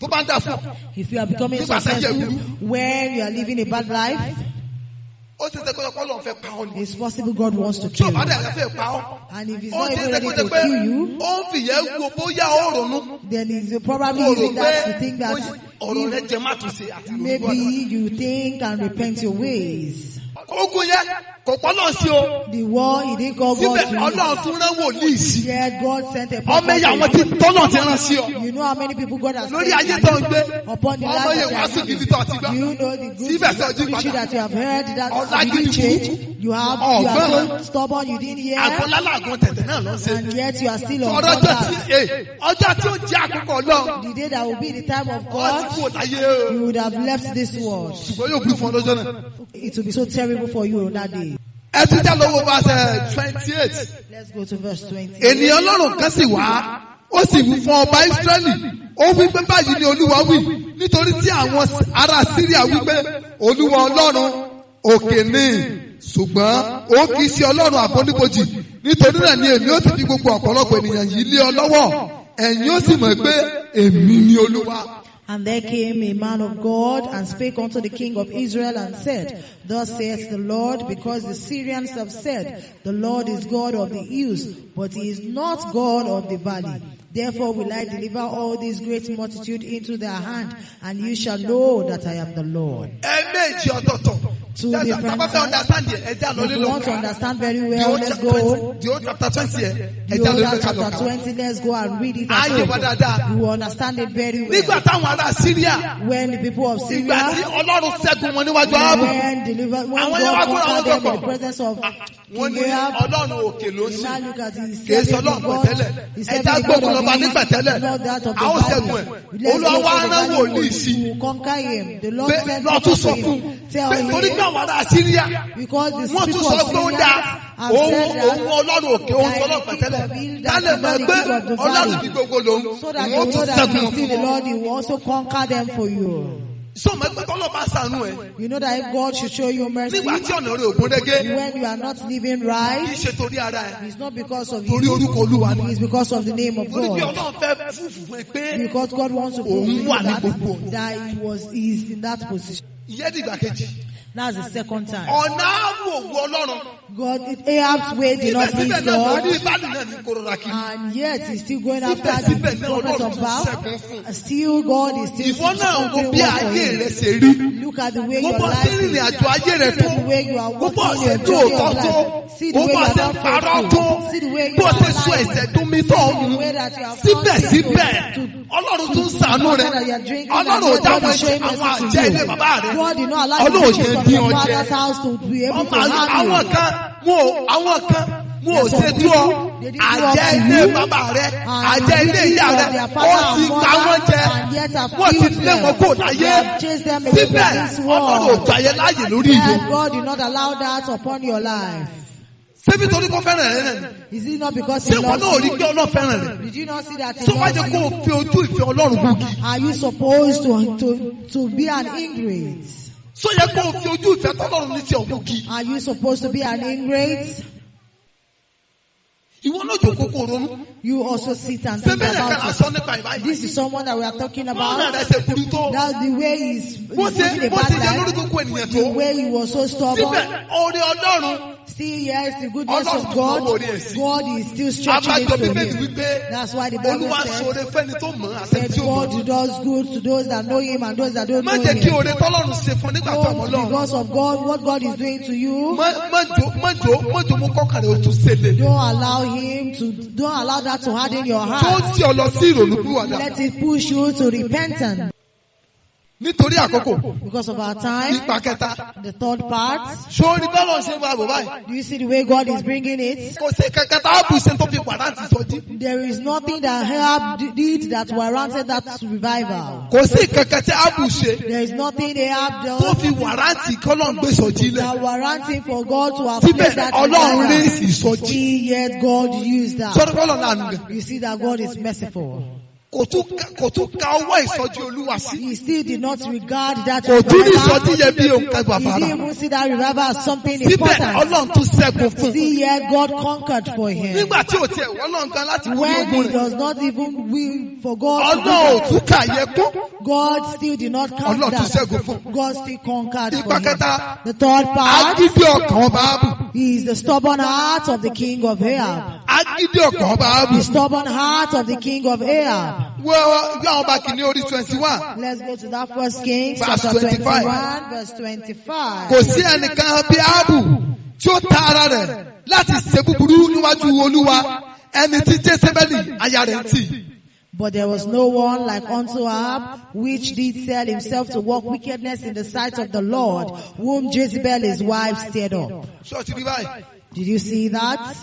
Tó bá ń dáa fún ọ, If you are becoming Nígbà táyé successful, burú. when you are living a bad life, ó ṣeé ṣe kọjá k'Ọlọ́run fẹ́ pa ọ́ ni. it's possible God wants to Tí ò kill bá you. dẹ̀ fẹ́ pa ọ́, And if he's ó not ṣeé even ṣe ready kó to jẹ́ pé kill you, ó ń fìyẹ́ wo bóyá ó ronú. then he's probably Kó rò using pé that to think that ọ̀rọ̀ rẹ jẹ má tún ṣe àti ìrònú maybe ọ̀dọ̀. you think and repent your ways. Ogun yẹn kò pọ̀ náà sí o. The war, he didn't call God Síbẹ̀ to Ọlọ́run tún rán wòlíì sí. it. Yet God sent a Ọmọ ẹ̀yà àwọn prophet. tí tọ́lọ̀ ti rán sí ọ. You You know how many people God has Lórí sent ayé tó ń gbé. upon the Ọmọ life yẹn that wàásù you are gidi living. tó ti gbọ́. Do you know the good Síbẹ̀ sọ jí preaching padà. that you have heard that Ọ̀la you didn't gidi change? burúkú. You are Ọ̀gbọ́n. so stubborn, you didn't hear, Àgọ́lálàgùn tẹ̀tẹ̀ náà ló ń ṣe. and yet you are still on Ọ̀rọ̀ ọjọ́ tí that. ọjọ́ tí ó jẹ́ àkókò Ọlọ́run. The day that will be the time of Ọ ti God, kú láyé o. you would have left this world. Ṣùgbọ́n yóò burú fún ọ lọ́jọ́ náà. It will be so terrible for you on that day. Ẹ tún já lọ́wọ́ verse 28. Let's go to verse 20. Ènìyàn Ọlọ́run kan sì wá, ó sì wí fún ọba Ísírẹ́lì, ó wí pé báyìí ni Olúwa wí, nítorí tí àwọn ará Síríà wí pé Olúwa Ọlọ́run òkè ni, ṣùgbọ́n ó kì í ṣe Ọlọ́run àfonífojì, nítorí náà ni èmi ó sì fi gbogbo ọ̀pọ̀lọpọ̀ ènìyàn yìí lé ọ lọ́wọ́, ẹ̀yin ó sì mọ̀ pé èmi ni Olúwa. And there came a man of God and spake unto the king of Israel and said, Thus saith the Lord, because the Syrians have said, The Lord is God of the hills, but he is not God of the valley. Therefore will I deliver all this great multitude into their hand, and you shall know that I am the Lord. Ẹ̀ẹ̀mejì ọ̀tọ̀ọ̀tọ̀. Two different Tá bá fẹ́ times. understand ẹ̀, ẹ já lọ If lé you want to lọ. understand very The well, old let's go. the old chapter 20 ẹ̀, ẹ The já lọ older lé ká lọ chapter kà. 20, let's go and read it. Á yé at wa home. dáadáa. You will understand it very Nígbà well. táwọn ará Síríà When the people of ìgbà tí Syria Ọlọ́run ṣẹ́gun wọn níwájú Áhábù. when delivered, when Àwọn yẹn wá God kóra wọn conquered them in jọpọ̀. the presence of Wọ́n King ní Ahab, Ọlọ́run òkè ló he sí. now look at his Kìí ṣe serving Ọlọ́run God, pẹ̀tẹ́lẹ̀. he's Ẹja serving the God gbógun of lọ́ba the ní pẹ̀tẹ́lẹ̀. not that of A ó the ṣẹ́gun valley. ẹ̀. Let's Olúwa go wá to the rán valley wòlíì sí. who will conquer him. The Lord Pé sent lọ tún sọ to fún him. un. Tell Pé torí him pé àwọn ará Síríà because the wọ́n tún people sọ of pé ó Syria dáa. have Òun said òun that Ọlọ́run òkè òun that tọ́lọ́ the king pẹ̀tẹ́lẹ̀. of Israel, Dálẹ̀ that mọ̀ the pé king of the Ọlọ́run valley, ti gbogbo lòun. so that Òun they ó will tún know that ṣẹ́gun he wọn is still fún the wọn. Lord, he will also conquer them for you. Sọ ma pé tọ́lọ́ bá ṣàánú ẹ̀. You know that if God should show you mercy, Nígbà tí ọ̀nà rẹ̀ ògùn régé, when you are not living kì í right, ṣe torí ara ẹ̀. it's not because of Torí you, orúkọ Olúwa ni. it's because of the name of Torí pé God. Ọlọ́run fẹ́ fúfú fún ẹ pé Because God wants to prove to Òun you wà ní that, gbogbo ọ̀nà. that he is in that position. Ìyẹn dìgbà kejì. That's the second time. Ọ̀nà ààbò òwú Ọlọ́run. God, Ahab's way did not Síbẹ̀síbẹ̀ please náà God, wòlíì Báàlì náà ní kórora kiri. and yet he's still going after the Síbẹ̀síbẹ̀ náà prophet Ọlọ́run of tún Baal. ṣẹ́gun fún un. Still, God is still Ìwọ náà wo doing bí work for ayé him. rẹ ṣe rí. Look at the way Wo your bó life ṣe rìnrìn is. àjò ayé rẹ See tó. the way you are Wo bó walking ṣe your tó journey òótọ́ of tó. life. See the Wo way bó you are ṣe not parọ́ tó. faithful. See the way you Bó are ṣe sọ lying. ẹ̀ṣẹ̀ dún mi tó ń mu. The way that you have Síbẹ̀síbẹ̀ to Ọlọ́run tún ṣàánú rẹ. that you are drinking and Ọlọ́run ò yet God dáwọn is showing àwọn mercy àjẹ́ to ilé you. bàbá rẹ. God did not allow Ọlọ́run the ò witches jẹ́ of dín your ọ jẹ. father's house to be able Ọmọ to harm àwọn you. kan wọn ò àwọn kan wọn ò ṣe tó ọ. Àjẹ́ ilé bàbá rẹ, àjẹ́ ilé ìyá rẹ, ó ti pa wọ́n jẹ, wọ́n ti lé wọn kó láyé. Síbẹ̀ Ọlọ́run ò gbà yẹn láàyè lórí ìlú. And God did not allow that upon your life. Ṣébí torí kó fẹ́ràn rẹ náà ni? Is it not because he Ṣé wọn loves náà rí you? pé Ọlọ́run fẹ́ràn rẹ? Did you not see that he Tó bá loves jẹ́ kó you? o fi ojú ìfẹ́ Ọlọ́run gúngi. Are you supposed to be an ingrate? Sọ yẹ kó o fi ojú ìfẹ́ tọ́lọ́run ní ti ọ̀gùn Are you supposed to be an ingrate? Ìwọ náà jòkó kó o ronú. You also sit and think Ṣé bẹ́ẹ̀ kan about la it. sọ nípa ìbáyìí? This is someone that we are talking Bọ́ọ̀nà about. rẹ̀ ṣe burú tó. That's the way he's, he's Bó ṣe living a bó ṣe bad jẹ́ lórí life. gbogbo ènìyàn The tó. way he was so stubborn. Síbẹ̀ oore Ọlọ́run Still, yes, the goodness Ọlọ́run of tó God, wò rí ẹ̀ sí. God is still stretching Abájọ it to Bíbélì him. wípé That's why the Bible Olúwa says ṣoore fẹ́ni tó mọ̀ ọ́ àti that tí ó mọ̀. God does good to those that know him and those that don't Má know jẹ́ kí him. oore tọ́lọ́run ṣe fún nígbà tó ọmọ Don't, Ọlọ́run. because of God, what God is doing to you, Má má jò má jò má jò mú kọ́kàn rẹ̀ ó tún ṣẹlẹ̀. don't allow him to, don't allow that to harden your Tó heart. ń tì ọ lọ sí ìrònú pìwàdà. Let it push you to repentance. Nítorí àkókò, Because of our time, ipa kẹta. the third part, Sórí bọ́lọ̀ ṣe máa bò báyìí. do you see the way God is bringing it? Kò sí kankan tá a bù ṣe tó fi wàrántì sọjí. There is nothing that Ahab did that warranted that revival. Kò sí kankan tí a bù ṣe There is nothing Ahab tó done fi wàrántì kọ́lọ́n gbé sọjí lẹ̀. that warranting for God to have Síbẹ̀ placed that Ọlọ́run rí revival. ìsọjí. See, yet God used that. Sọ́dọ̀ kọ́lọ̀ lánàá gan. You see that God is merciful. Kò tún ka ọwọ́ ìsọjí Olúwa sí. He still did not regard that Kò tún ní revival. ìsọjí yẹn bí òǹkà He bàbàrà. didn't even see that revival as something Síbẹ̀ important. Ọlọ́run tún ṣẹ́gun fún un. See, yet God conquered for him. Nígbà tí ò tiẹ̀ wọ́n lọ́n gan láti kú ní When ogun he rẹ̀. does not even will for God to do Ọlọ́run ò that, tún kà yẹ kún. God still did not count Ọlọ́run tún that. ṣẹ́gun fún un. God still conquered for Ipa him. kẹta, The third part agídí ọkàn ọba Ábù. is the stubborn heart of the king of Ahab. Agídí ọkàn ọba Ábù. The stubborn heart of the king of Ahab. Wọ́n ìwé àwọn ọba kìíní orí 21. Let's go to that First Kings Verse chapter 25. 21, verse 25. Kò sí ẹnìkan bí Ábù tí ó ta ara rẹ̀ láti ṣe búburú níwájú Olúwa ẹni tí Jésébẹ́lì aya rẹ̀ ń tì. But there was no one like unto Ahab, which did sell himself to work wickedness in the sight of the Lord, whom Jezebel his wife stirred up. Ṣé o ti rí báyìí? Did you see that?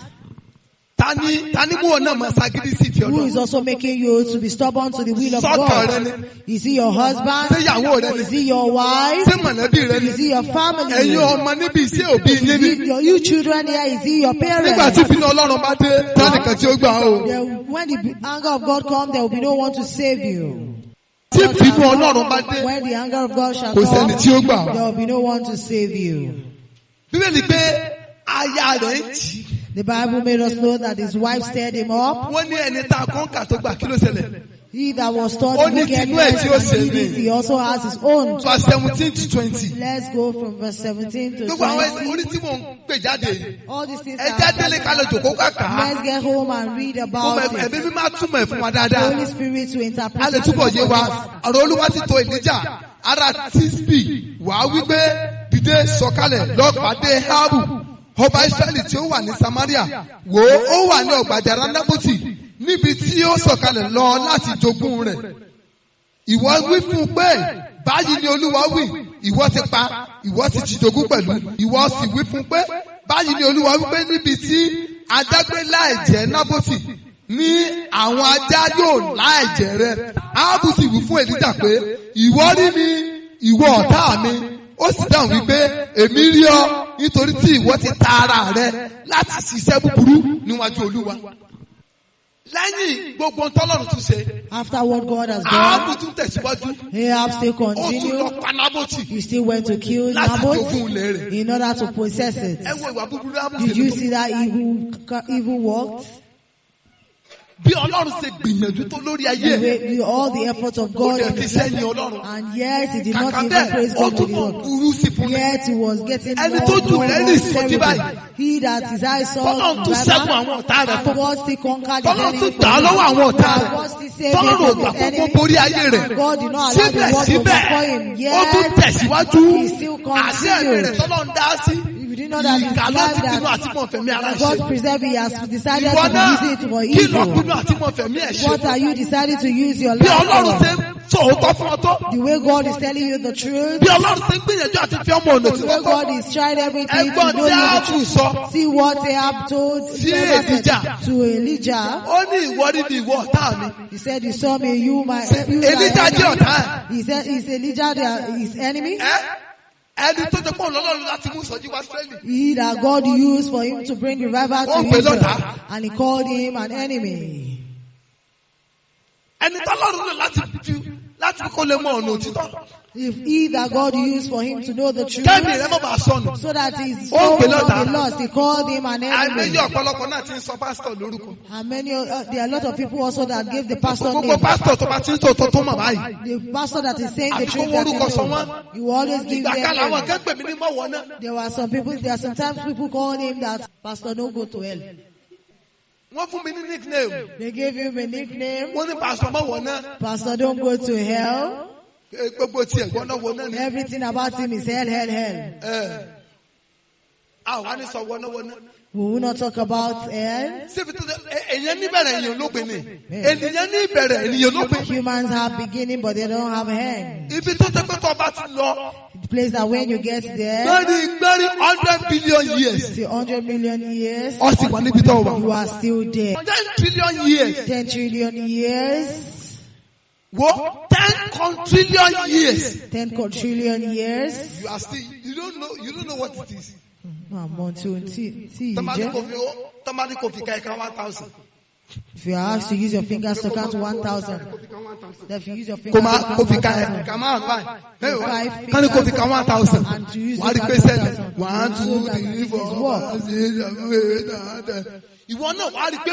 Tani mú ọ náà máa ṣagídí sí ìfẹ́ Who Ọlọ́run? is also making you to be stubborn to the will of Sọ́kàn rẹ God? ni. Is he your husband? Ṣé ìyàwó rẹ Is ni? he your wife? Ṣé mọ̀lẹ́bí rẹ ni? Is he your family? Ẹ̀yin ọmọ níbi iṣẹ́ òbí yín Is ni. he you children here? Is he your Nígbà parents? tí ìbínú Ọlọ́run bá dé, tánìkan tí ó gbà ó. When the anger of God comes, there will be no one to save you. Tí ìbínú Ọlọ́run bá dé, When the anger of God shall kò sẹ́ni come, tí ó gbà ó. there will be no one to save you. Bíbélì pé aya rẹ̀ ń tì í. The Bible made us know that his wife stirred him up. Wọ́n ní ẹni tá a kọ́ńkà tó gbà kí ló ṣẹlẹ̀? He that was taught Ó ní tinú ẹ̀ wickedness tí ó ṣe and did it, ní. he also has his own. Verse 17 to 20. Let's go from verse 17 to Gbogbo àwọn 20. orí tí mò ń pè jáde yìí. All these things Ẹ are já délé ká lọ jòkó kàkà. Let's get home and read Mo about mọ it. ẹ̀mí mímọ́ túmọ̀ ẹ̀ fún wa The Holy dáadáa. Spirit will interpret A lè it túbọ̀ yé for wa. us. Ọ̀rọ̀ Olúwa ti tó Èlíjà. Ará Tísbì wàá wípé dìde sọ̀kalẹ̀ lọ pàdé Áhábù. Ọba Ísírẹ́lì tí ó wà ní Samaria. Wò ó, ó wà ní ọ̀gbàjàrà Nábótì níbi tí ó sọ̀kalẹ̀ lọ láti jogún rẹ̀. Ìwọ wí fún un pé báyìí ni Olúwa wí, ìwọ ti pa, ìwọ sì ti jogún pẹ̀lú. Ìwọ sì wí fún un pé báyìí ni Olúwa wí pé níbi tí adágbé láìjẹ́ Nábótì ní àwọn ajá yóò láìjẹ́ rẹ. Áhábù sì wí fún Èlíjà pé ìwọ rí mi, ìwọ ọ̀tá mi. Ó sì dáhùn wípé èmi rí ọ nítorí tí ìwọ ti ta ara rẹ láti ṣiṣẹ́ búburú níwájú Olúwa. Lẹ́yìn gbogbo ohun tọ́lọ́run tún ṣe, After what God has Áhábù done, tún tẹ̀síwájú. Ahab still Ó tún lọ continued. pa Nábótì He still went to kill láti Naboth jogún ilẹ̀ rẹ̀. in order to possess it. Ẹ wo ìwà búburú Áhábù Did ṣe you tó. see that evil work? Bí Ọlọ́run ṣe gbìyànjú tó lórí ayé The ẹ̀, way, all the efforts of ó God dẹ̀ in fi his sẹ́yìn life. Ọlọ́run. And yet he did not Kàkà even bẹ́ẹ̀, praise ó God with túbọ̀ work. burú sí fún mi. Yet he was getting Ẹni more tó and jù more rẹ̀ and ní more ìsọjí terrible. báyìí. He that his eyes saw Tọ́lọ́run tún ṣẹ́gun revival, àwọn ọ̀tá rẹ̀ and fún. God still conquered his Tọ́lọ́run enemy tún for gbà á him. lọ́wọ́ àwọn ọ̀tá And rẹ̀. God still saved him Tọ́lọ́run ò from gbà his kó enemy. borí ayé rẹ̀. And God did not allow the world to Síbẹ̀síbẹ̀, overcome him. ó tún Yet tẹ̀síwájú. he still Àṣẹ ẹ̀mí rẹ̀ continued. tọ́lọ́run dá sí. If you did not know that his Ìkà ló life ti pinnu that àti mọ̀ fẹ̀mí ara that ṣe. God preserved, he has decided Ìwọ to náà use it for kí lọ evil. pinnu àti mọ̀ fẹ̀mí ẹ̀ ṣe. What are you deciding to use your Bí life Ọlọ́run for? ṣe ń sòótọ́ fún ọ tó. The way God is telling you the truth, Bí Ọlọ́run ṣe ń gbìyànjú àti fi ọmọ ọ̀nà tí the way wọ́n God kọ́. is trying everything to Ẹgbọ́n know tí you the Áhábù truth. sọ. See what Ahab told Sí Èlíjà. to Elijah. Ó ní ìwọ rí mi ìwọ ọ̀tá mi. He said, "You saw me, you my." You my Èlíjà jẹ́ enemy." ọ̀tá ẹ̀. He said, "Is Elijah his enemy?" Ẹ́ ẹni tó ti pọ̀ lọ́lọ́run láti mú ìsọjí wá Ísírẹ́lì. He that God used for him to bring revival Ó to pè Israel, lọ́tàá. and he called him an enemy. Ẹni tọ́lọ́run lò láti fi láti fi kó lè mọ ọ̀nà òtítọ́. If he that God used for him to know the truth, Kẹ́mi rẹ̀ mọ̀ bá sọnù. so that his Ó soul pè will not lọ́tàá. be lost, he called him an enemy. Àìmọye ọ̀pọ̀lọpọ̀ náà ti ń sọ pásítọ̀ lórúkọ. And many, there are a lot of people also that gave the pastor Gbogbo name. pásítọ̀ tó bá ti ń tòótọ́ tó mọ̀ báyìí. The pastor that is saying the Àbí kó truth that wórúkọ you sọ know, wọ́n. you always give Ìgbà kan làwọn them. kan pè mí ní mọ̀wọ́ náà. There were some people, there are sometimes people call him that pastor don't go to hell. Wọ́n fún mi ní nickname. They gave him a nickname, Wọ́n ní pásítọ̀ mọ̀wọ́ náà. pastor don't go to hell. Gbogbo tiẹ̀ gbọ́ná wọ náà ni. Everything about him is hell, hell, hell. Ẹ a wà ní sọ wọná wọná. We will not talk about hell. Síbi tó ṣe èèyàn níbẹ̀rẹ̀ èèyàn lópin ni. Ènìyàn ní ìbẹ̀rẹ̀ ènìyàn lópin. Humans have beginning, but they don't have end. Ibi tó ṣe pé tó bá ti lọ The place that when you get there, lórí gbẹ́rí 100 billion years. the 100 million years, Ó sì wà níbi tó wà. you are still there. 10 trillion years. 10 trillion years, Wo 10 quintillion years. 10 quadrillion years. You are still you don't know what it is. Àmọ́ tí o tí tí yìí Tọ́mádé jẹ́. kò fi tọ́mádé kò fi ka ẹ̀ka 1,000. If you are asked to use your fingers to count 1,000, then if you use your Kò fingers máa to kò count fi ka 1,000, ẹ̀ka márùn báyìí. Five Kánì kò fi ka 1,000. and to use Wàá rí the pé sẹ́lẹ̀ 1,000, one two three four five six seven eight nine ten. Ìwọ náà wàá rí pé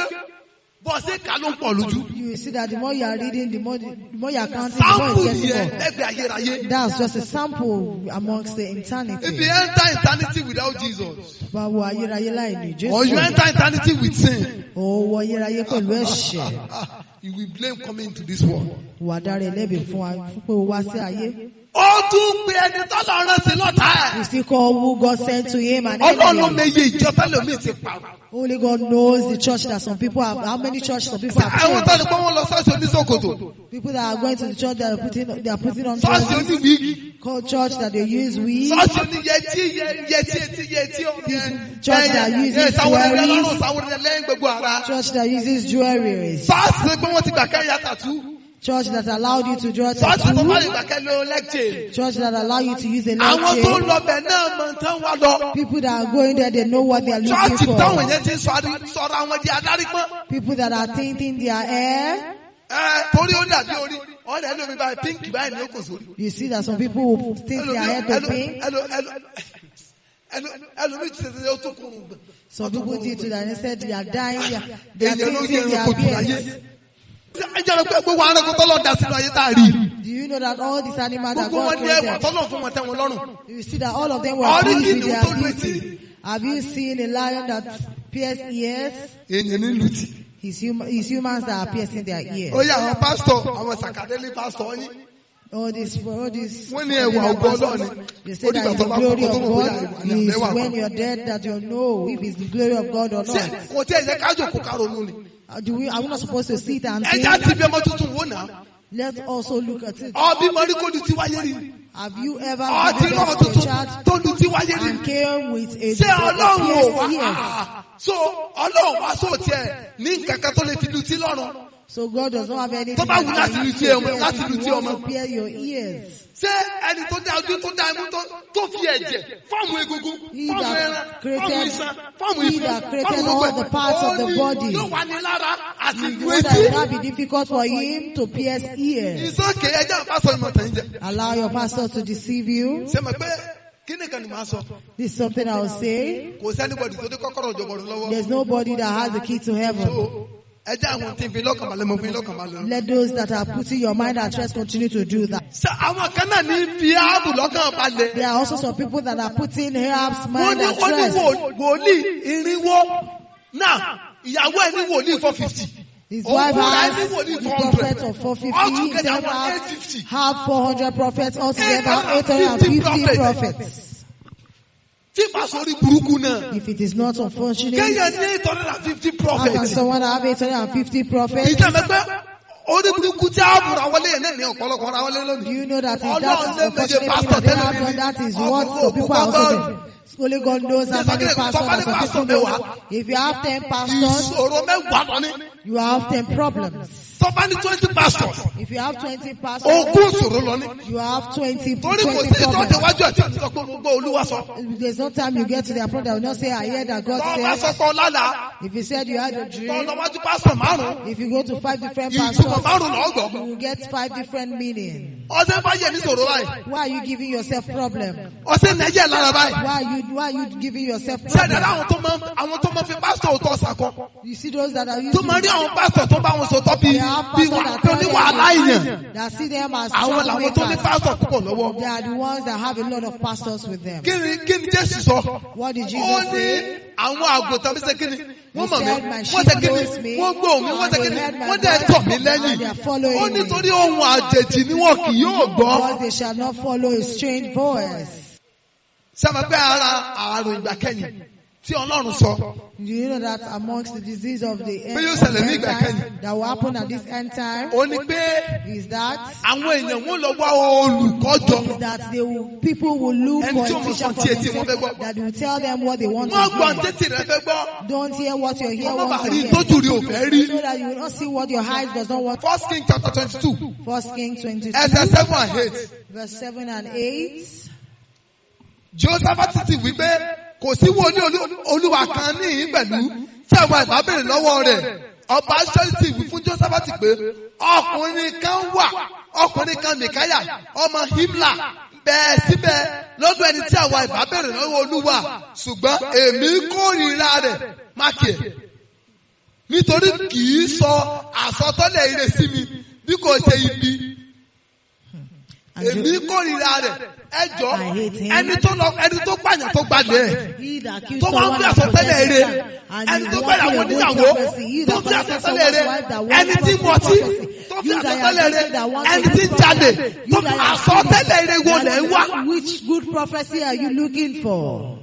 bọ́ọ̀sì kà ló ń pọ̀ lójú. You will see that the more you are reading, the more you are counting, the more Sáǹpù it's yẹn getting more. lẹ́gbẹ̀ẹ́ ayérayé. That's just a sample amongst the eternity. If you enter eternity without Jesus, Báwo ayérayé láì ní or you Jésù? enter eternity with sin, Ó wọ ayérayé pẹ̀lú ẹ̀ṣẹ̀. ah, you will blame coming into this world. Wà dára ẹlẹ́bi fún wa fún pé o wá sí ayé. Ó Ó tún pe ẹni tọ́lọ̀ rán sí lọ́tà ẹ̀. He still call who God sent to him an Ọlọ́run enemy. meye ìjọ tẹ́lẹ̀mí ti pààrọ̀. Only God knows the church that some people have, how many church some people have Àwọn changed. tó ní pé wọ́n lọ ṣọ́ọ̀ṣì oníṣòkòtò, People that are going to the church that are putting on ṣọ́ọ̀ṣì dresses, oníwíìgì, called church that they use weed, ṣọ́ọ̀ṣì oníyẹtí yẹtí etí yẹtí ọ̀rẹ́. Church that uses Sáwọ́rẹ́ lọ́rùn jewelries, sáwọ́rẹ́ lẹ́yìn gbogbo ara. church that uses jewelries, Ṣọ́ọ̀ṣì pé wọ́n ti gbà kẹ́ ya tàtú. church that allowed you to draw Ṣọ́ọ̀ṣì tó bá lè tattoo, gbà kẹ́ lo lecture. church that allow you to use a Àwọn tó ń leg chain. lọ bẹ̀ náà mọ̀ tán wá lọ. People that are going there, they know what they are looking Ṣọ́ọ̀ṣì táwọn for. èèyàn ti ń sọra wọn di adarí pọ́n. People that are tinting their hair. Ẹ torí ó dàbí orí, ọ̀rẹ́ ẹlòmí báyìí pínkì báyìí ni ó kò sórí. You see that some people will tint their hair to pink. Ẹlòmí ti ṣe ó tún kùn ún. Some people did to that instead they are dying, they are Èèyàn ló yẹ tinting their ẹranko jù láyé. beards. Ẹ jẹ́ pé gbogbo ẹranko tọ́lọ̀ dá sínú ayé tá a rí. Do you know that all these animals that Gbogbo God wọn ní ẹwà created, tọ́lọ̀ fún wọn tẹ́ wọn lọ́rùn. you see that all of them were Orí pleased with kìnìún their tó lu etí. beauty. Have you seen a lion that pierced ears? Èèyàn ní lùtì. It's humans that are piercing their ears. Ó yẹ àwọn pásítọ̀, àwọn sàkàdélé pásítọ̀ yín. All this, all this. Wọ́n ní ẹwà ògo Ọlọ́run ni. They say Ó that dìgbà it's tó the bá kú glory kó tó of mọ̀ bóyá God ìwà ni is àbẹ́wà when kan. you're dead that you know if it's the glory of God or Ṣé not. kò tí ẹ yẹ ká jòkó ká ronú ni? Are we not supposed to sit and Ẹja think? ti bí ọmọ tuntun wò náà. Let's also look at it. Ọbí mọ̀rí kò lu tí wáyé rí. Have you ever Ọtí given lọ́mọ birth to a tuntun child tó lu tí wáyé rí. and came with a Ṣé Ọlọ́run ò wá? pierced ears? So Ọlọ́run wá sóò tiẹ̀ ní nǹkan kan tó lè fi lu tí lọ́rùn. So God does not have anything Tó bá wù that láti can lu tí ọmọ, pierce láti if lu you tí want ọmọ. to pierce your ears. Ṣé ẹni tó dá ojú tó dá imú tó fi ẹ̀jẹ̀ fọ́ọ̀mù egungun, He fọ́ọ̀mù that ẹran, fọ́ọ̀mù created- iṣan, fọ́ọ̀mù he ìfun, that created fọ́ọ̀mù gbogbo all the parts of ẹ̀. the Ó ní body. yóò wà ní lára àti Is ìlú the one that etí. will not be difficult for him to pierce ears. Ìsókè ẹjẹ́ àpásọ ìmọ̀ tẹ̀ ń jẹ. Allow your pastor to deceive you. Ṣé mọ̀ pé kí nìkan ni màá sọ? This is something I will say. Kò sẹ́nibọ̀dì tó dé kọ́kọ́rọ̀ ìjọba ọ̀run lọ́wọ́. There's nobody that has the key to heaven. So ẹjẹ́ àwọn tí ń fi lọ́kàn balẹ̀ mọ̀ fi lọ́kàn balẹ̀. Let those that are putting your mind at rest continue to do that. Ṣé àwọn kan náà ní fi áàbù lọ́kàn balẹ̀? There are also some people that are putting Ahab's Wọ́n mind ní at wọ́n ní rest. wòlíì 400 náà ìyàwó ẹ̀ ní wòlíì 450. His Òun wife fúnra ẹ̀ has ní wòlíì the 400. prophet of 450. All He together himself were has 850. have 400 prophets, altogether 850 850 prophets. Tí ìbáṣorí burúkú náà. If it is not unfortunate, Kéèyàn ní 850 how can prophets. someone have 850 prophets? Ìjọba pé orí burúkú tí áàbù ra wọlé yẹn náà ní ọ̀pọ̀lọpọ̀ ra wọlé Do lónìí. you know that if Ọlọ́run that ló is méje unfortunate thing pásítọ̀ that they tẹ́lẹ̀ have mi done, rí. that is what Ọkùnrin the people are also òkú doing. Only God knows how many pastors that some people know. If you have 10 pastors, Ìṣòro mẹ́wàá lọ ní. you have 10 problems. Tó bá ní 20 pastors, If you have 20 pastors, ogún ìṣòro lọ ní. you have 20, Torí kò 20 sí ìtọ́jú problems. iwájú àti ìtọ́jú pé mo gbọ́ Olúwa sọ. There's no time you get to their problem, they will not say, I hear that God Tọ́ bá sọ said. pé ọlálà, If you said you had a tọ́ dream, lọ wájú pásítọ̀ márùn-ún, if you go to 5 different ìtumọ̀ pastors, márùn-ún lọ́ gbọ́. you will get 5 different meanings. Ọsẹ bá yẹ ní sọ̀rọ̀ báyìí. Why are you giving yourself problem? Ọsẹ nàìjíríà lára báyìí. Why are you giving yourself Ṣé ẹ̀dá problem? àwọn tó máa ń fi pásítọ̀ òótọ́ sàkọ? You see those that are used Tó máa ń rí àwọn pásítọ̀ tó bá wọn sọ tọ́ bí They have bí pastors wà that tó tell ní them wàhálà èèyàn. that see them as Àwọn làwọn tó ní troublemakers. pásítọ̀ púpọ̀ lọ́wọ́. They are the ones that have a lot of pastors with them. Kí ni Jésù sọ? What did Ó Jesus ní say? àwọn àgùntàn mi ṣe kí ni? Wọ́n mọ̀ mí, He said, "My wọ́n sheep ṣe kí knows ni? me, Wọ́n gbọ́ mi, wọ́n ṣe and kí they ni? heard my Wọ́n dẹ̀ voice, tọ̀ mí and lẹ́yìn. they are following Ó me. nítorí ohun àjèjì ni wọn kì yóò gbọ́. Because they shall not follow a strange voice. Sábà pé ara àrùn ìgbà kẹ́yìn tí Ọlọ́run sọ. Do you know that amongst the disease of the end, Pé yóò ṣẹlẹ̀ ní of ìgbà end kẹ́yìn. time that will happen at this end time Ó ní pé is that àwọn èèyàn wọn lọ wá olùkọ́ jọ. is that they will, people will look Ẹni for tí ó a mọ teacher sọ for tí etí wọn fẹ́ themselves gbọ́. that will tell them what they want Wọ́n gbọ́ to hear. tètè rẹ fẹ́ gbọ́. Don't hear what your ear Wọ́n má wants bàa to rí hear. tójú rí òfẹ́ rí. So that you will not see what your eyes does not want. First King chapter 22, First King 22, ẹsẹ̀ 7 and 8. verse 7 and 8. Josaphat sì wí pé kò sí wòlíì Olúwa kan níhìn pẹ̀lú tí àwọn ìbá béèrè lọ́wọ́ rẹ̀. Ọba Israẹli sì wí fún Josaphat pé ọkùnrin kan wà, ọkùnrin kan Mìkáyà, ọmọ Himla, bẹ́ẹ̀ síbẹ̀ lọ́dọ̀ ẹni tí àwa ìbá béèrè lọ́wọ́ Olúwa, ṣùgbọ́n èmi kórìíra rẹ̀ mákì ẹ̀. Nítorí kì í sọ àsọtọ́lẹ̀ ire sí mi bí kò ṣe ibi. And Èmi kórìíra rẹ̀. Ẹ jọ̀ọ́, I hate him. ẹni tó lọ ẹni tó pààyàn tó gbalẹ̀ ẹ̀. He that kills Tó máa ń someone fi and àsọtẹ́lẹ̀ possesses ire. them, and Ẹni he tó walking gbẹ̀yàwó away níyàwó prophecy. He tó that fi possesses àsọtẹ́lẹ̀ ire. someone's wife that Ẹni walks tí away mọtí prophecy. tó tó fi You that are àsọtẹ́lẹ̀ thinking that rẹ̀ want ẹni a tí good ń jalè prophecy, tó you that are àsọtẹ́lẹ̀ rẹ̀ wo lẹ̀ ń wá. that- Which good prophecy are you looking for?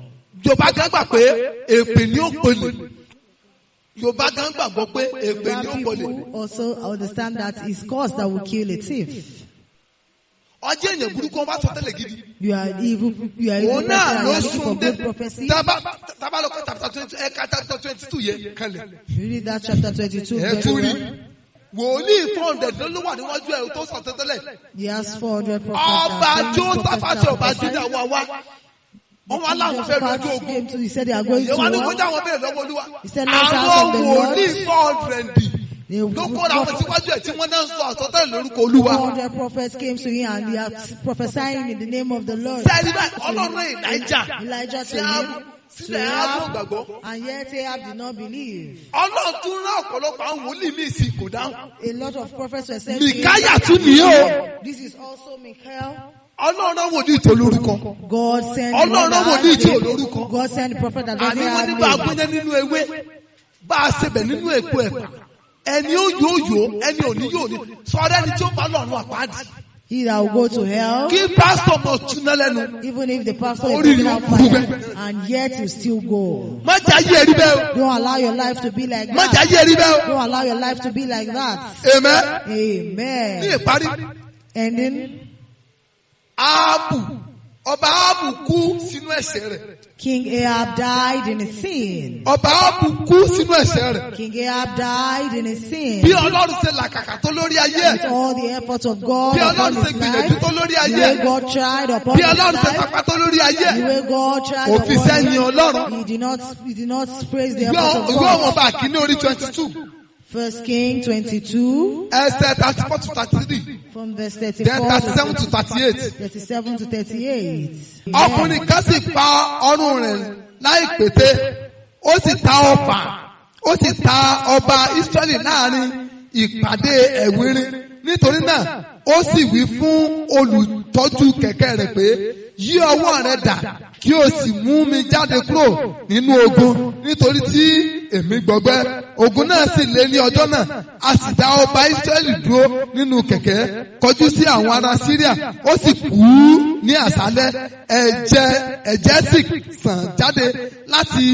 Yorùbá gan gbà pé èpè ni ó polè. Yorùbá gan gbàgbọ́ pé èpè ni ó Yoruba polè. people also understand that it's cause that will kill a thief. Ọjọ́ èèyàn burúkú wọn bá sọtẹ́lẹ̀ gidi. You are evil. You are evil Òun náà person and ló you are looking for sún dé. good prophecy. Tábà lọ kọ́ chapter 20 ẹ̀ka chapter 22 yẹn kanlẹ̀. You read that chapter 22 Ẹ very tún rí. well. Wòlíì 400 ló wà níwájú ẹ̀ tó sọtẹ́lẹ̀. He has 400 prophets. Ọba and prophets Jósáfátì that ọba prophesy. Júdà wá wá. Wọ́n wá láwọn fẹ́ lójú ogun. Came to, he said they are going to Ìyẹn wá ní war. kó jáwọn bẹ̀rẹ̀ lọ́wọ́ Olúwa. He said, "Let us Àwọn of the Lord." wòlíì 400 They ló kóra wọn síwájú ẹ̀ tí wọ́n náà ń sọ àsọtẹ́lẹ̀ lórúkọ Olúwa. 400 prophets came to him and they are prophesying in the name of the Lord. Sẹ́ẹ̀rí báyìí, Ọlọ́run Èlíjà Elijah to sí him, Áhábù, to síbẹ̀ Áhábù ò Ahab, gbàgbọ́. and yet Ahab did not believe. Ọlọ́run tún rán ọ̀pọ̀lọpọ̀ àwọn wòlíì míì sí kò dáhùn. A lot of prophets were sent to him. Mìkáyà tún nìyí o. This is also Michael. Ọlọ́run rán wòlíì tó lórúkọ. God sent Ọlọ́run rán wòlíì tí ò lórúkọ. God sent the prophet that Àní doesn't wọ́n ní have bá a name. gbóná nínú ewé, bá a sebẹ̀ nínú èpo ẹ̀pà. Ẹni ó yóò yó, ẹni ò ní yóò ní. Sọ̀rọ̀ ẹni tí ó bá lọ́run àpáàdì. He that will go to hell, Kí pásítọ̀ mọ̀ túná lẹ́nu. even if the pastor is Orí taking rẹ̀ out ó burú fire, bẹ́ẹ̀. and yet you still go. Má jẹ́ ayé ẹ̀rí bẹ́ẹ̀ o. Don't allow your life to be like Má jẹ́ that. ayé ẹ̀rí bẹ́ẹ̀ o. Don't allow your life to be like that. Amen. Ní Amen. ìparí, Ending, Áhábù, ọba Áhábù kú sínú ẹ̀ṣẹ̀ rẹ̀. King Ahab died in his sin. Ọba Áhábù kú sínú ẹ̀ṣẹ̀ rẹ̀. King Ahab died in his sin. Bí Ọlọ́run ṣe làkàkà tó lórí ayé With ẹ̀. all the efforts of God Bí upon Ọlọ́run ṣe his gbìyànjú life, tó lórí the ayé way ẹ̀. God tried upon Bí his Ọlọ́run ṣe life, sapá tó lórí ayé the ẹ̀. way God tried Kò fi upon sẹ́yìn him, Ọlọ́run. he did not praise the Ìwé efforts of ìwé àwọn God. ọba àkíní orí 22. First King 22, Ẹsẹ̀ 34 to 33. from verse Then 34 37 to to 38. 37 to 38. Ọkùnrin kan sì pa ọrùn rẹ̀ láì pété. Ó sì ta ọfà. Ó sì ta ọba Ísírẹ́lì láàrin ìpàdé ẹ̀wìnrin. Nítorí náà, ó sì wí fún olùtọ́jú kẹ̀kẹ́ rẹ̀ pé yí ọwọ́ rẹ dà kí o sì mú mi jáde kúrò nínú ogun nítorí tí èmi gbọgbẹ́. Ogun náà sì lé ní ọjọ́ náà, a sì dá ọba Ísírẹ́lì dúró nínú kẹ̀kẹ́ kọjú sí àwọn ará Síríà, ó sì kú ní àṣálẹ́. Ẹ̀jẹ̀ sì sàn jáde láti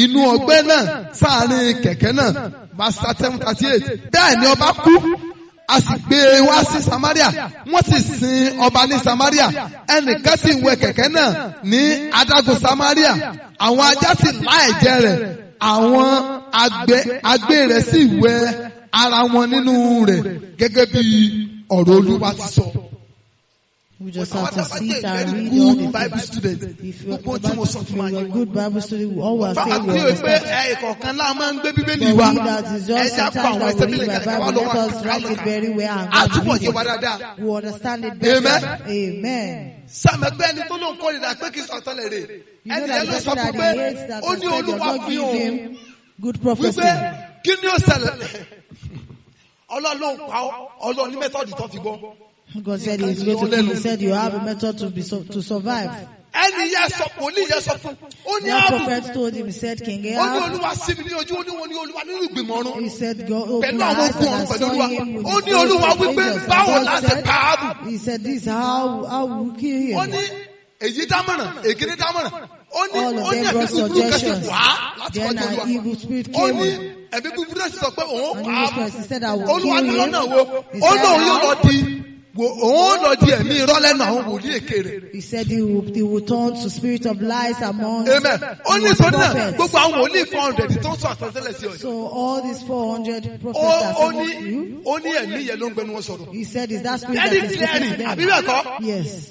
inú ọgbẹ́ náà sáàrin kẹ̀kẹ́ náà. Verse 7-38. Bẹ́ẹ̀ ni ọba kú, a sì gbé e wá sí Samaria, wọ́n sì sin ọba ní Samaria. Ẹnìkan sì wẹ kẹ̀kẹ́ náà ní adágún Samaria. Àwọn ajá sì lá ẹ̀jẹ̀ rẹ̀, àwọn agbé rẹ̀ sì wẹ ara wọn nínú rẹ̀ gẹ́gẹ́ bí ọ̀rọ̀ Olúwa ti sọ. We just have to sit and read Very all good the Bible things. student. If you Gbogbo tí mo sọ fún wa are a yẹn. good Bible student, we always say Báwa we tí o pé understand. ẹ ìkọ̀ọ̀kan láà máa ń gbé Bíbélì But wa. we that is just Ẹ já kọ sometimes àwọn that ẹsẹ̀ we Bíbélì read kalẹ̀ my ká wá Bible, lọ wá let us ká write lọ it kà. very well and Á go and túbọ̀ read yé wa it. dáadáa. We understand it better. Amen. Amen. Sàmẹ́gbẹ́ ẹni tó ló ń kórìíra pé kí n sọ àtọ́lẹ̀ rè. You know Ẹni that yẹn ló person sọ that fún pé he hates that ó has ní said does Olúwa not fi give hàn him good prophecy. wípé kí ni ó ṣẹlẹ̀? Ọlọ́run ló ń pa ọ́, Ọlọ́run ní mẹ́tọ́ọ̀dù tó fi gbọ́. God said he is going to kill. He said you have a method to survive. Ẹni yẹn sọ, wòlíì yẹn sọ fún, ó ní That Áhábù, prophet told him, he said, King ó ní Ahab, Olúwa sí mi ní ojú, ó ní wọn ní Olúwa nínú ìgbìmọ̀ ọ̀run. he said, God opened Pẹ̀lú my àwọn eyes ogun and ọ̀run I pẹ̀lú saw Olúwa. him with Ó his ní Olúwa host of wípé angels. báwo And la God ṣe said, pa Áhábù? he said, this how we kill Ó him. ní èyí dámọ̀ràn, èkíní dámọ̀ràn. Ó ní All of ó ní them ẹ̀mí brought búburú kan sì suggestions. wá láti Then wájú an Olúwa. evil spirit Ó came. ní ẹ̀mí búburú náà sì sọ pé òun An pa evil Áhábù. spirit, he said, I will Olúwa kill ní him. lọ́nà wo? He Ó said, lóun yóò how? lọ di òun lọ di ẹ̀mí irọ́ lẹ́nu àwọn wòlíì èké rẹ̀. He said he will turn to spirit of lies among Amen. Ó ní sọ náà prophets. gbogbo àwọn wòlíì 400 tó ń sọ àsọtẹ́lẹ̀ sí ọ yìí. So all these 400 prophets Ó are ó some of ní you. ó ní ẹ̀mí yẹn ló ń gbẹnu wọn sọ̀rọ̀. He said, is that spirit that Very is speaking clearly, to them? àbí bẹ́ẹ̀ kọ́? Yes.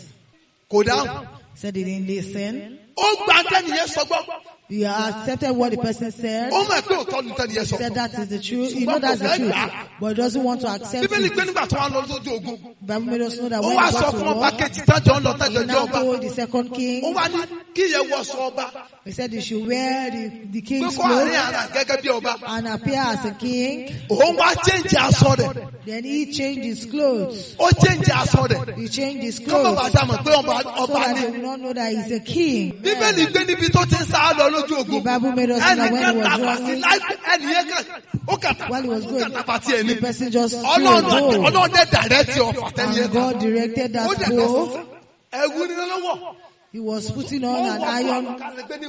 Kò dáhùn. Said he didn't listen. Ó gba tẹ́niyẹn sọ gbọ́. He accepted what the person said. Ó mọ̀ pé òótọ́ ni tẹ́niyẹn sọ. Said that is the truth. He know that's the truth, but he doesn't want to accept Bíbélì it. pé nígbà tó wà lọ sójú ogun. Bible made us know that Ó when wá he sọ got to fún ọba war, kejì tájọ ń lọ tájọ he jẹ́ now ọba. told the second Ó king, wá ní kí ìyẹn wọṣọ ọba. he said he should wear the Pé king's kó àárín clothes ara gẹ́gẹ́ bí ọba. and appear as a king. Òun wá change aṣọ rẹ̀. Then he changed his clothes. Ó change aṣọ rẹ̀. He changed his Kọ́mọ̀ bá clothes dá mọ̀ pé ọba so ọba that ni. they will not know that he's a king. Bíbélì gbé níbi tó ti ń sá lọ ló lójú The ogun. Bible made us know that when Ẹnìkan he was tàpá sí running, láìpẹ́ ẹnìyẹn kan ó kàtà while he was ó going, kàtà pàtí ẹni. the person just threw a Ọlọ́run bow. Ọlọ́run dẹ̀ dàrẹ́tì ọ̀fà tẹ́ni And ẹ̀ God directed ó that dẹ̀ lọ bow. sí ẹ̀wù ní lọ́wọ́. He was putting on an iron.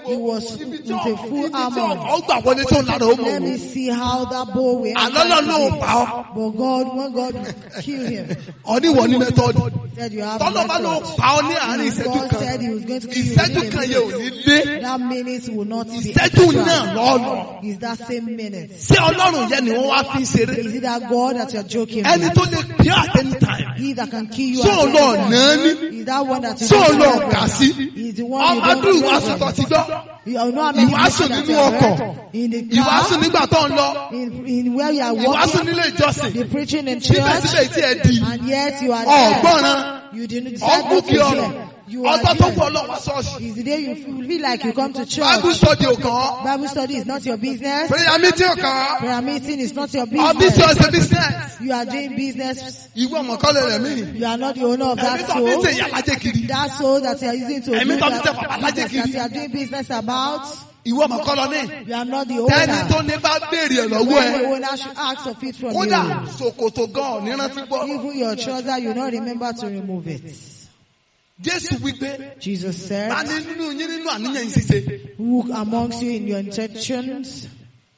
He was with a full armor. Ó gbà wọlé tó ń lára ó mọ̀ Let me wò. see how that bow will Àlọ́ enter ló him. pa ọ́. But God, when God kill him, Ọ̀níwọ̀ ní mẹ́tọ́ọ̀dù. he said you have Tọ́lọ́ bá ló method. pa ọ́ ní àárín ìṣẹ́jú God kan. said he was going to kill you Ìṣẹ́jú within kan a yẹn ò minute. ní lé. That minute will not be Ìṣẹ́jú extra. náà lọ́ọ̀lọ́. It's that same minute. Ṣé Ọlọ́run yẹn ni wọ́n wá fi ń ṣeré? Is it that God that you're joking Ẹni with? tó lè pí at any time. He that can kill you Ṣé at ò lọ any náà time. ní? Is that one that you Ṣé ò don't lọ celebrate? kà sí? Is the one you Ọmọdún don't ìwàásù tó celebrate. ti gbọ́. You know how many Ìwàásù people that nínú you have ọkọ̀. heard in the Ìwàásù car, nígbà tó ń lọ. in where you are Ìwàásù walking, nílé ìjọsìn. the preaching in church, Síbẹ̀síbẹ̀ tí ẹ di. and yet you are there. Ọ̀gbọ́nrán. You didn't decide not to Ọ̀gbùnkì ọ̀rọ̀. hear. You are Ọjọ́ tó there. wù Ọlọ́run wá ṣọ́ọ̀ṣì. Is the day you feel like you come to Bible church. study ò kàn ọ́. Bible study is not your business. Prayer meeting ò kàn ọ́. Prayer meeting is not your Ọ́fíìsì business. ọ̀sẹ̀ business. You are doing business. Ìwọ ọmọkọ́lẹ̀ rẹ̀ mí. You are not the owner of Ẹ̀mí that tó fi ń soul. ṣe ìyá lájẹ́ kiri. That soul that you are using to Ẹ̀mí do tó fi ń ṣe that bàbá lájẹ́ business that kiri. you are doing business about. Ìwọ ọmọkọ́lọ ní. You are not the Tẹ́ni tó owner. ní bá béèrè ẹ̀ lọ́wọ́ When ẹ. the owner should ask of it from Kódà you. ṣòkòtò gan ò ní rántí gbọ́. Even your trouser, you not remember to remove it. Jésù wípé Jesus said, ta ni nínú yín nínú àníyàn yín ṣíṣe. who amongst you in your intentions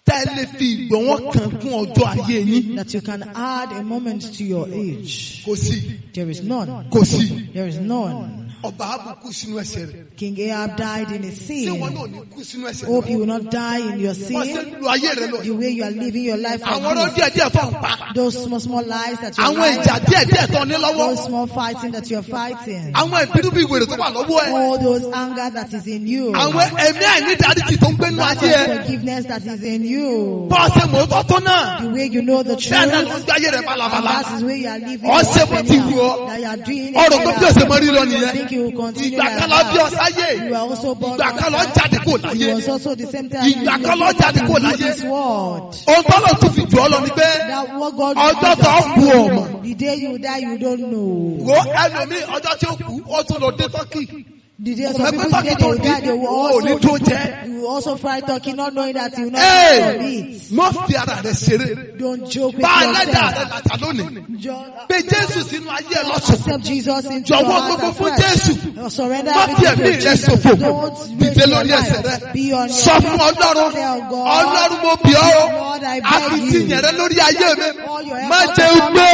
Tẹ́ ẹ lè fi ìgbọ̀nwọ́ kan kún ọjọ́ ayé yín. that you can add a moment to your age? Kò sí. There is none. Kò sí. There is none. Ọba Ábù kú sínú ẹ̀ṣẹ̀ rẹ̀. King Ahab died in his Ṣé wọn sin. náà ní kú sínú ẹ̀ṣẹ̀ Hope rẹ̀? you will not die in your Wọ́n ṣe sin. ń lu ayé rẹ̀ lọ. The way you are living your life Àwọn ọ̀rọ̀ like this. díẹ̀ díẹ̀ tó ń pa. Those small, small lies that you are Àwọn lying. ìjà díẹ̀ díẹ̀ tó ní lọ́wọ́. Those small fighting that you are fighting. Àwọn ìbínú bíi wèrè tó wà lọ́wọ́ ẹ. All those anger that is in you. Àwọn ẹ̀mí àìnídàríjì tó ń gbénú That ayé ẹ. unforgiveness that is in you. Bọ́ ṣe mò ń tọ́ tó náà. The way you know the Bẹ́ẹ̀ náà ló ń truth. gbé ayé rẹ̀ And balabala. that is where you are living. Ọ ṣe bó ti wù ọ́. That you are doing it. Ọ̀rọ̀ tó bí ọ̀sẹ̀ mọ́ rí lọ nìyẹn. Think you will continue Ìgbà like kan lọ bí ọ that. sáyé. You are also born. Ìgbà kan lọ jáde kó láyé. You was also the same time. Ìgbà kan lọ jáde kó You láyé. this world. Ohun tọ́lọ̀ tún fi jù ọ́ lọ ni pé That what God ọjọ́ tó kú ọmọ. The day you die, you don't know. Wo ẹlòmíì ọjọ́ tí ó kú, ó tún lọ dé Tọ́kì. The day Kò some mọ̀ pé people Tọ́kì say tó they will dé, die, they will ó ní also tó jẹ́. you will also fry turkey, not knowing that you will not Ee, eat from it. má fi ara rẹ̀ ṣeré. Don't joke with Bá ẹlẹ́dàá rẹ̀ yourself. làjà lónìí. Just Pe Jésù sínú ayé ẹ lọ́sùn. accept Jesus into your Jọ̀wọ́ heart gbogbo fún afresh. Jésù. Surrender Má fi everything ẹ̀mí to rẹ Jesus. ṣòfò. Don't Dìde waste your lórí ẹsẹ̀ life. rẹ. Be on your Sọ fún Ọlọ́run. Tell God. Ọlọ́run mo bì ọ́ o. Lord, I beg Akitiyan you. rẹ lórí ayé mi. All your Má efforts jẹ́ are gbé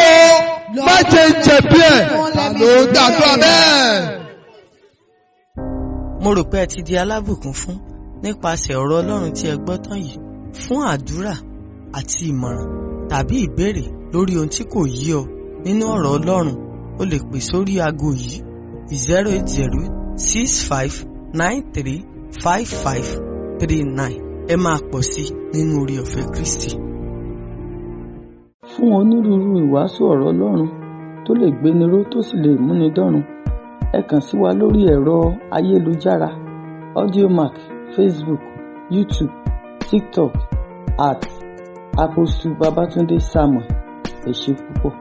o. Má jẹ́ jẹ̀bi ẹ̀. Don't let me Ló gbàdúrà fail. bẹ́ẹ̀. Mo rò pé ẹ ti di alábùkún fún nípasẹ̀ ọ̀rọ̀ Ọlọ́run tí ẹ gbọ́ tán yìí. Fún àdúrà àti ìmọ̀ràn tàbí ìbéèrè lórí ohun tí kò yé ọ nínú ọ̀rọ̀ Ọlọ́run, o lè pè sórí aago yìí 08065935539. Ẹ máa pọ̀ sí i nínú oore ọ̀fẹ́ Kristi. Fún onírúurú ìwàásù ọ̀rọ̀ Ọlọ́run tó lè gbéni ró tó sì lè múni dọ́run, ẹ kàn sí wa lórí ẹ̀rọ ayélujára Audiomack, Facebook, YouTube, TikTok at Apostle Babatunde Samuel. Ẹ ṣé púpọ̀.